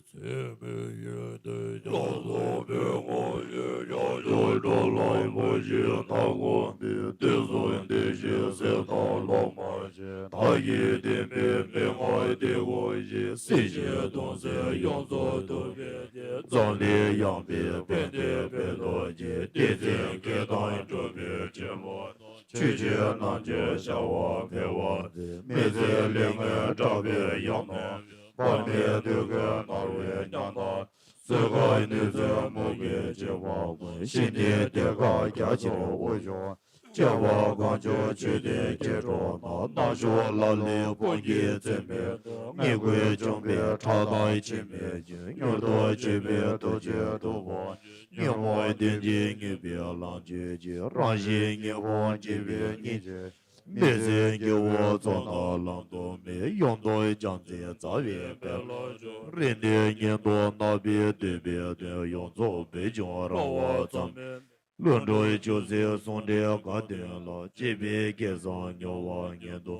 ཚད་མེད་ཡོན་ཏན་རྒྱ་མཚོ་པདྨ་འོད། ཡང་དག་འགྲོ་ལ་ཡི་མུ་བཞིའི་སྣ་ཁུང་མེད། དུས་གསུམ་བདེ་གཤེགས་སྲས་དང་སློབ་མ་ཆེ། མཐའ་ཡས་བསྟན་པའི་མན་ངག་དེ་གོ་ཞིང་། སྲིད་ཞིའི་དོན་མཛད་ཡོངས་རྫོགས་ཐུབ་པའི་རྗེ། འཛམ་གླིང་ཡངས་པའི་དཔལ་ལྡན་དཔལ་རྡོ་རྗེ། བསྟན་འཛིན་བསྐལ་བཟང་འགྲོ་བའི་ཆེན་པོ། ཆོས་ཀྱི་རྣམ་འགྱུར་ཤར་བ་འཕེལ་བ་མཛད། མི་ཟད་ལས་ངན་སྐྲག་པའི་ཡམས་རྣམས། དཔག་མེད་འདོད་དགུའི་མནར་མེད་ཉམ་ཐག་གསོད་དཀའི་གནོད་འཚེ་མུ་གེའི་འཇིགས་པ་ཀུན། ཞི་གནས་གཏེར་ཁ་རྒྱ་ཆེར་དབུ་ཕྱུག །སྐྱེ་བ་གང་བྱུང་ཆོས་འདི་སྐྱེ་འགྲོ་ན། ནག་ཕྱོགས་ལ་ལས་བུ་ཡིས་འཛིན་པའི་དུག །ངན་སྐུལ་བཅོམ་པའི་ཁྲག་དང་ཕྱི་མའི་ཆོས། མྱུར་དུ་བྱེད་པའི་ཐུགས་རྗེས་ཐུབ་པ་ཉོན་མོངས་གདོན་གྱིས་མྱོས་པའི་ལམ་གྱི་ཆོས། རང་བཞིན་ཉིད་ཕུང་བྱེད་པའི་སྙིང་རྗེ། མི་ཟད་སྐྱེ་བོ་ཚོགས་རྣམས་ལམ་དུ་མེད། ཡོངས་རྫོགས་རྒྱལ་མཚན་རྩ་བའི་དཔལ་ལ་འཇུག །རིག་གནས་ཉིད་དུ་བརྣག་པའི་འདོད་པའི་དོན། ཡོངས་རྫོགས་སྦས་བྱུང་རང་དབང་ཙམ་མེད། བློ་གྲོས་ཆོས་སྲིད་ཟུང་འབྲེལ་དགའ་སྟོན་ལ། གཅེས་པའི་སྐལ་བཟང་མྱུར་བ་ཉིད་དུ་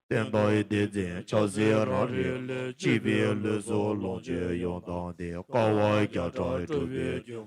བསྟན། བདག་ཡི་བསྟན་འཛིན་ཕྱག་འཚལ་རང་རིགས་ལས། གཅེས་པའི་ལུས་སྲོག་ལོངས་སྤྱོད་ཡོངས་བཏང་སྟེ། དཀའ་བ་བརྒྱ་ཕྲག་སྒྲུབ་པའི་རྒྱུ།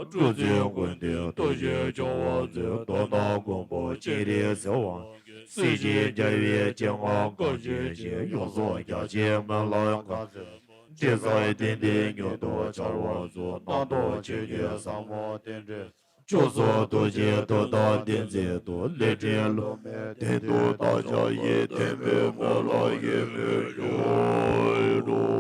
སྤྲུལ་པའི་མགོན་དེ་སྟོབས་ཆེན་སྐྱོབ་པར་མཛོད། མདོར་ན་མགོན་པོ་སྤྱན་རས་གཟིགས་དབང་གིས། སྲིད་ཞིའི་རྒྱལ་བའི་སྤྱན་སྔར་གང་བྱོན་ཞིང་། ཡོངས་རྫོགས་རྒྱ་ཆེན་མི་ལ་ག་ཚོད་བསྔོ། དྲི་ཟར་གཏན་བདེ་མྱུར་དུ་འཆར་བར་མཛོད། རྣམ་རྟོག་ཆོས་ཀྱི་ཟབ་མོ་རྟེན་འབྲེལ། མཆོག་གསུམ་ཐུགས་རྗེའི་མཐུ་དང་བདེན་ཚིག་ཏུ། ལས་འབྲས་བསླུ་མེད་གཏན་དུ་བདག་ཅག་ཡི། ཐེག་པའི་སྨོན་ལམ་ཡིད་མོས་སྐྱོང་།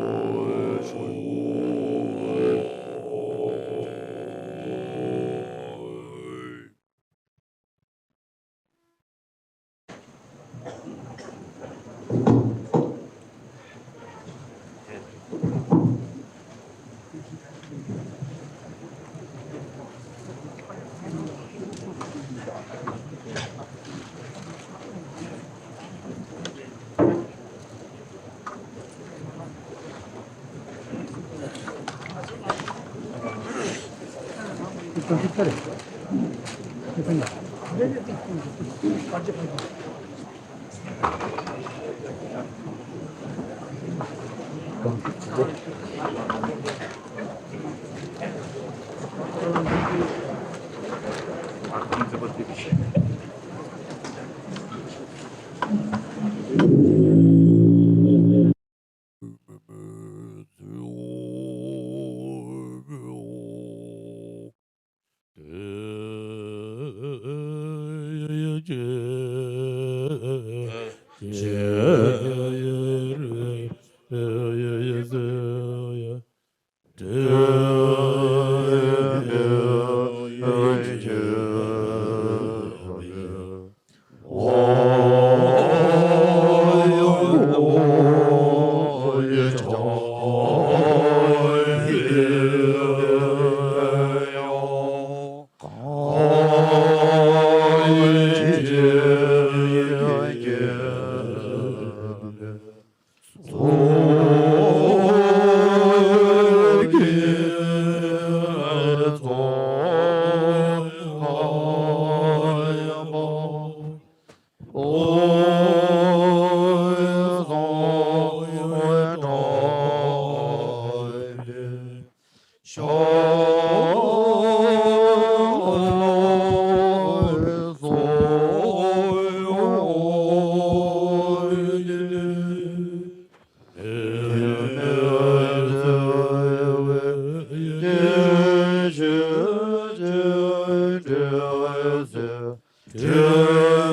དྲི་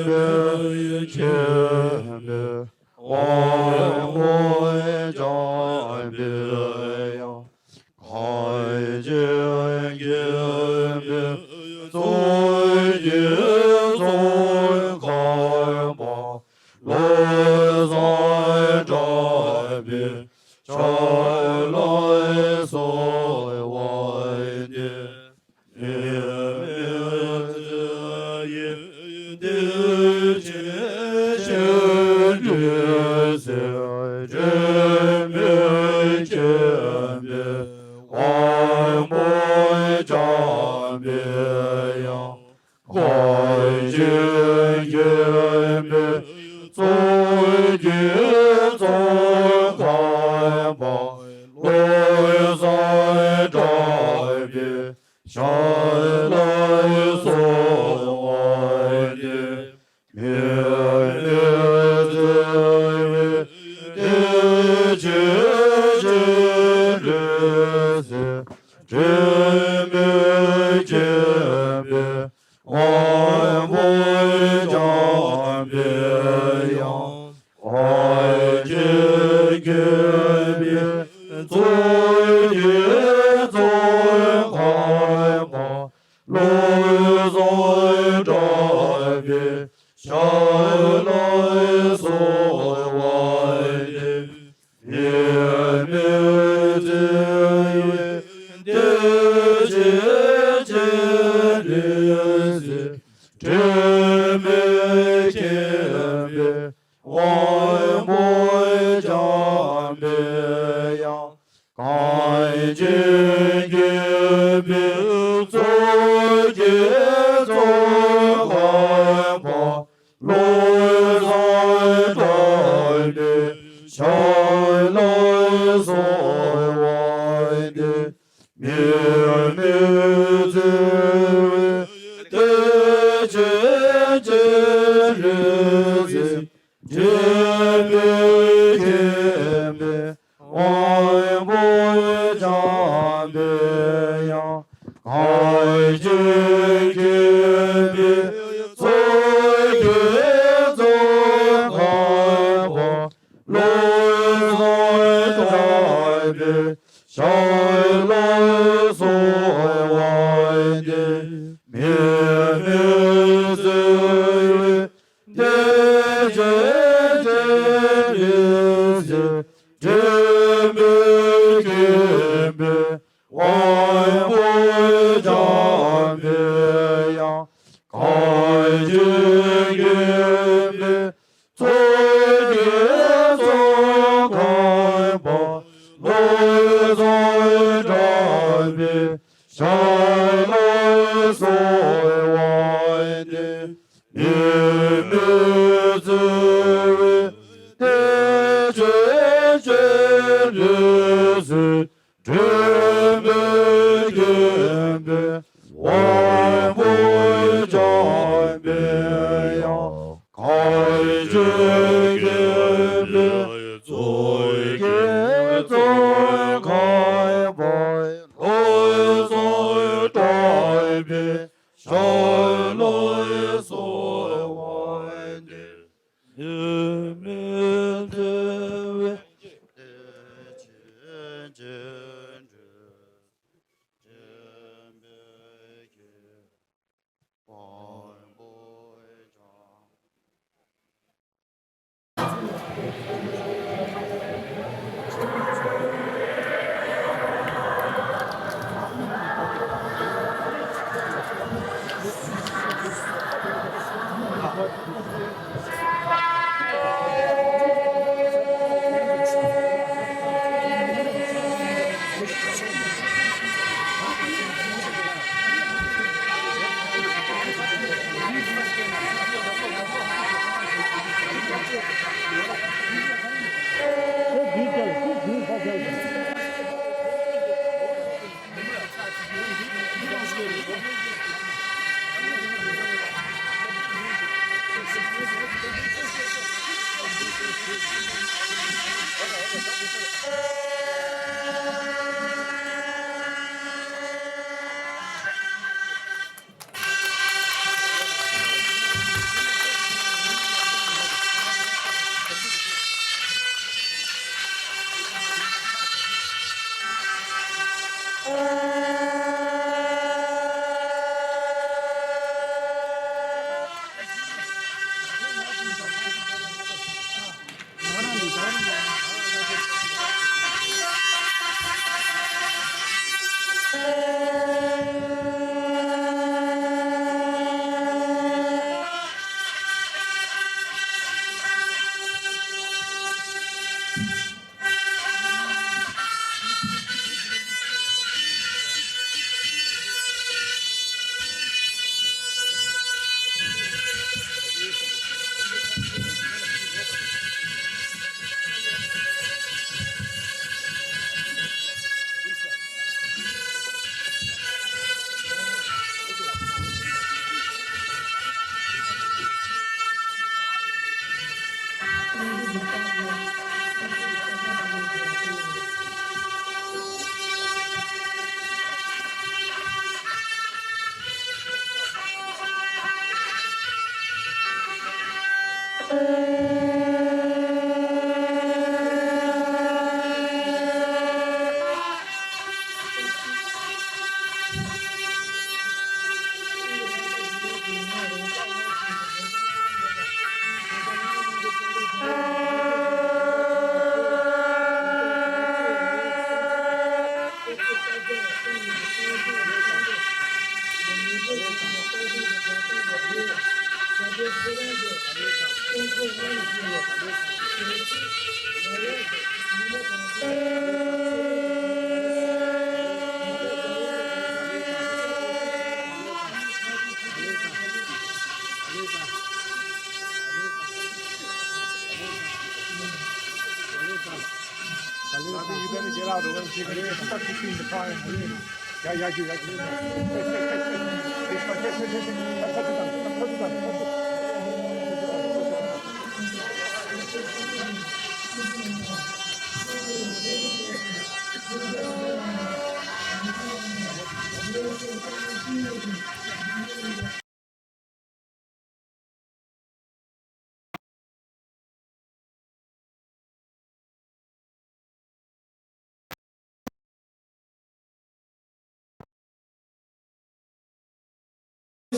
མེད་མཁྱེན་པའི་དབང་པོ་འཇམ་པའི་དབྱངས། གངས་ཅན་དགྱེས་པའི་ཚོགས་ཀྱི་ཚོགས་ཁང་པ། བློ་བཟང་གྲགས་པའི་ཞལ་ལག་གསོལ་བ་འདེབས། དྲི་མེད་རྩེ་བའི་གཏེར་ཆེན་སྤྱན་རས་གཟིགས། དྲི་མེད་མཁྱེན་པའི་དབང་པོ་འཇམ་པའི་དབྱངས། གངས་ཅན་དགྱེས་པའི་ཚོགས་ཀྱི་ཚོགས་ཁང་པ། བློ་བཟང་གྲགས་པའི་ཞལ་ལག་གསོལ་བ་འདེབས། དྲི་མེད་རྩེ་བའི་གཏེར་ཆེན་སྤྱན་རས་གཟིགས། དྲི་མེད་མཁྱེན་པའི་དབང་པོ་འཇམ་པའི་དབྱངས། གངས་ཅན་དགྱེས་པའི་ཚོགས་ཀྱི་ཚོགས་ཁང་པ། བློ་བཟང་གྲགས་པའི་ཞལ་ལག་གསོལ་བ་འདེབས། དྲི་མེད་རྩེ་བའི་གཏེར་ཆེན་སྤྱན་རས་གཟིགས། དྲི་མེད་མཁྱེན་པའི་དབང་པོ་འཇམ་པའི་དབྱངས། གངས་ཅན་དགྱེས་པའི་ཚོགས་ཀྱི་ཚོགས་ཁང་པ། བློ་བཟང་གྲགས་པའི་ཞལ་ལག་གསོལ་བ་འདེབས། དྲི་མེད་རྩེ་བའི་གཏེར་ཆེན་སྤྱན་རས་གཟིགས། དྲི་མེད་མཁྱེན་པའི་དབང་པོ་འཇམ་པའི་དབྱངས། གངས་ཅན་དགྱེས་པའི་ཚོགས་ཀྱི་ཚོགས་ཁང་པ། བློ་བཟང་གྲགས་པའི་ཞལ་ལག་གསོལ་བ་འདེབས། དྲི་མེད་རྩེ་བའི་གཏེར་ཆེན་སྤྱན་རས་གཟིགས། དྲི་མེད་མཁྱེན་པའི་དབང་པོ་འཇམ་པའི་དབྱངས། གངས་ཅན་དགྱེས་པའི་ཚོགས་ཀྱི་ཚོགས་ཁང་པ། བློ་བཟང་གྲགས་པའི་ཞལ་ལག་གསོལ་བ་འདེབས། དྲི་མེད་རྩེ་བའི་གཏེར་ཆེན་སྤྱན་རས་གཟིགས། དྲི་མེད་མཁྱེན་པའི་དབང་པོ་འཇམ་པའི་དབྱངས། གངས་ཅན་དགྱེས་པའི་ཚོགས་ཀྱི་ཚོགས་ཁང་པ། བློ་བཟང་གྲགས་པའི་ཞལ་ལག་གསོལ་བ་འདེབས། དྲི་མེད་རྩེ་བའི་གཏེར་ཆེན་སྤྱན་རས་གཟིགས། དྲི་མེད་མཁྱེན་པའི་དབང་པོ་འཇམ།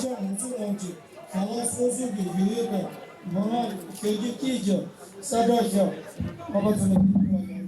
ཤ་ངོ་ཚོད་གནང་ཅིག་བཟའ་བ་སོ་སོ་གི་ཡུལ་ཡུལ་དང་མི་མང་ཞལ་གྱིས་བསྐྱེད་ཀྱི་ས་བཀྲ་ཤག་ཁ་པ་ཚོ་ནས་ཕུལ་བ་ཡིན།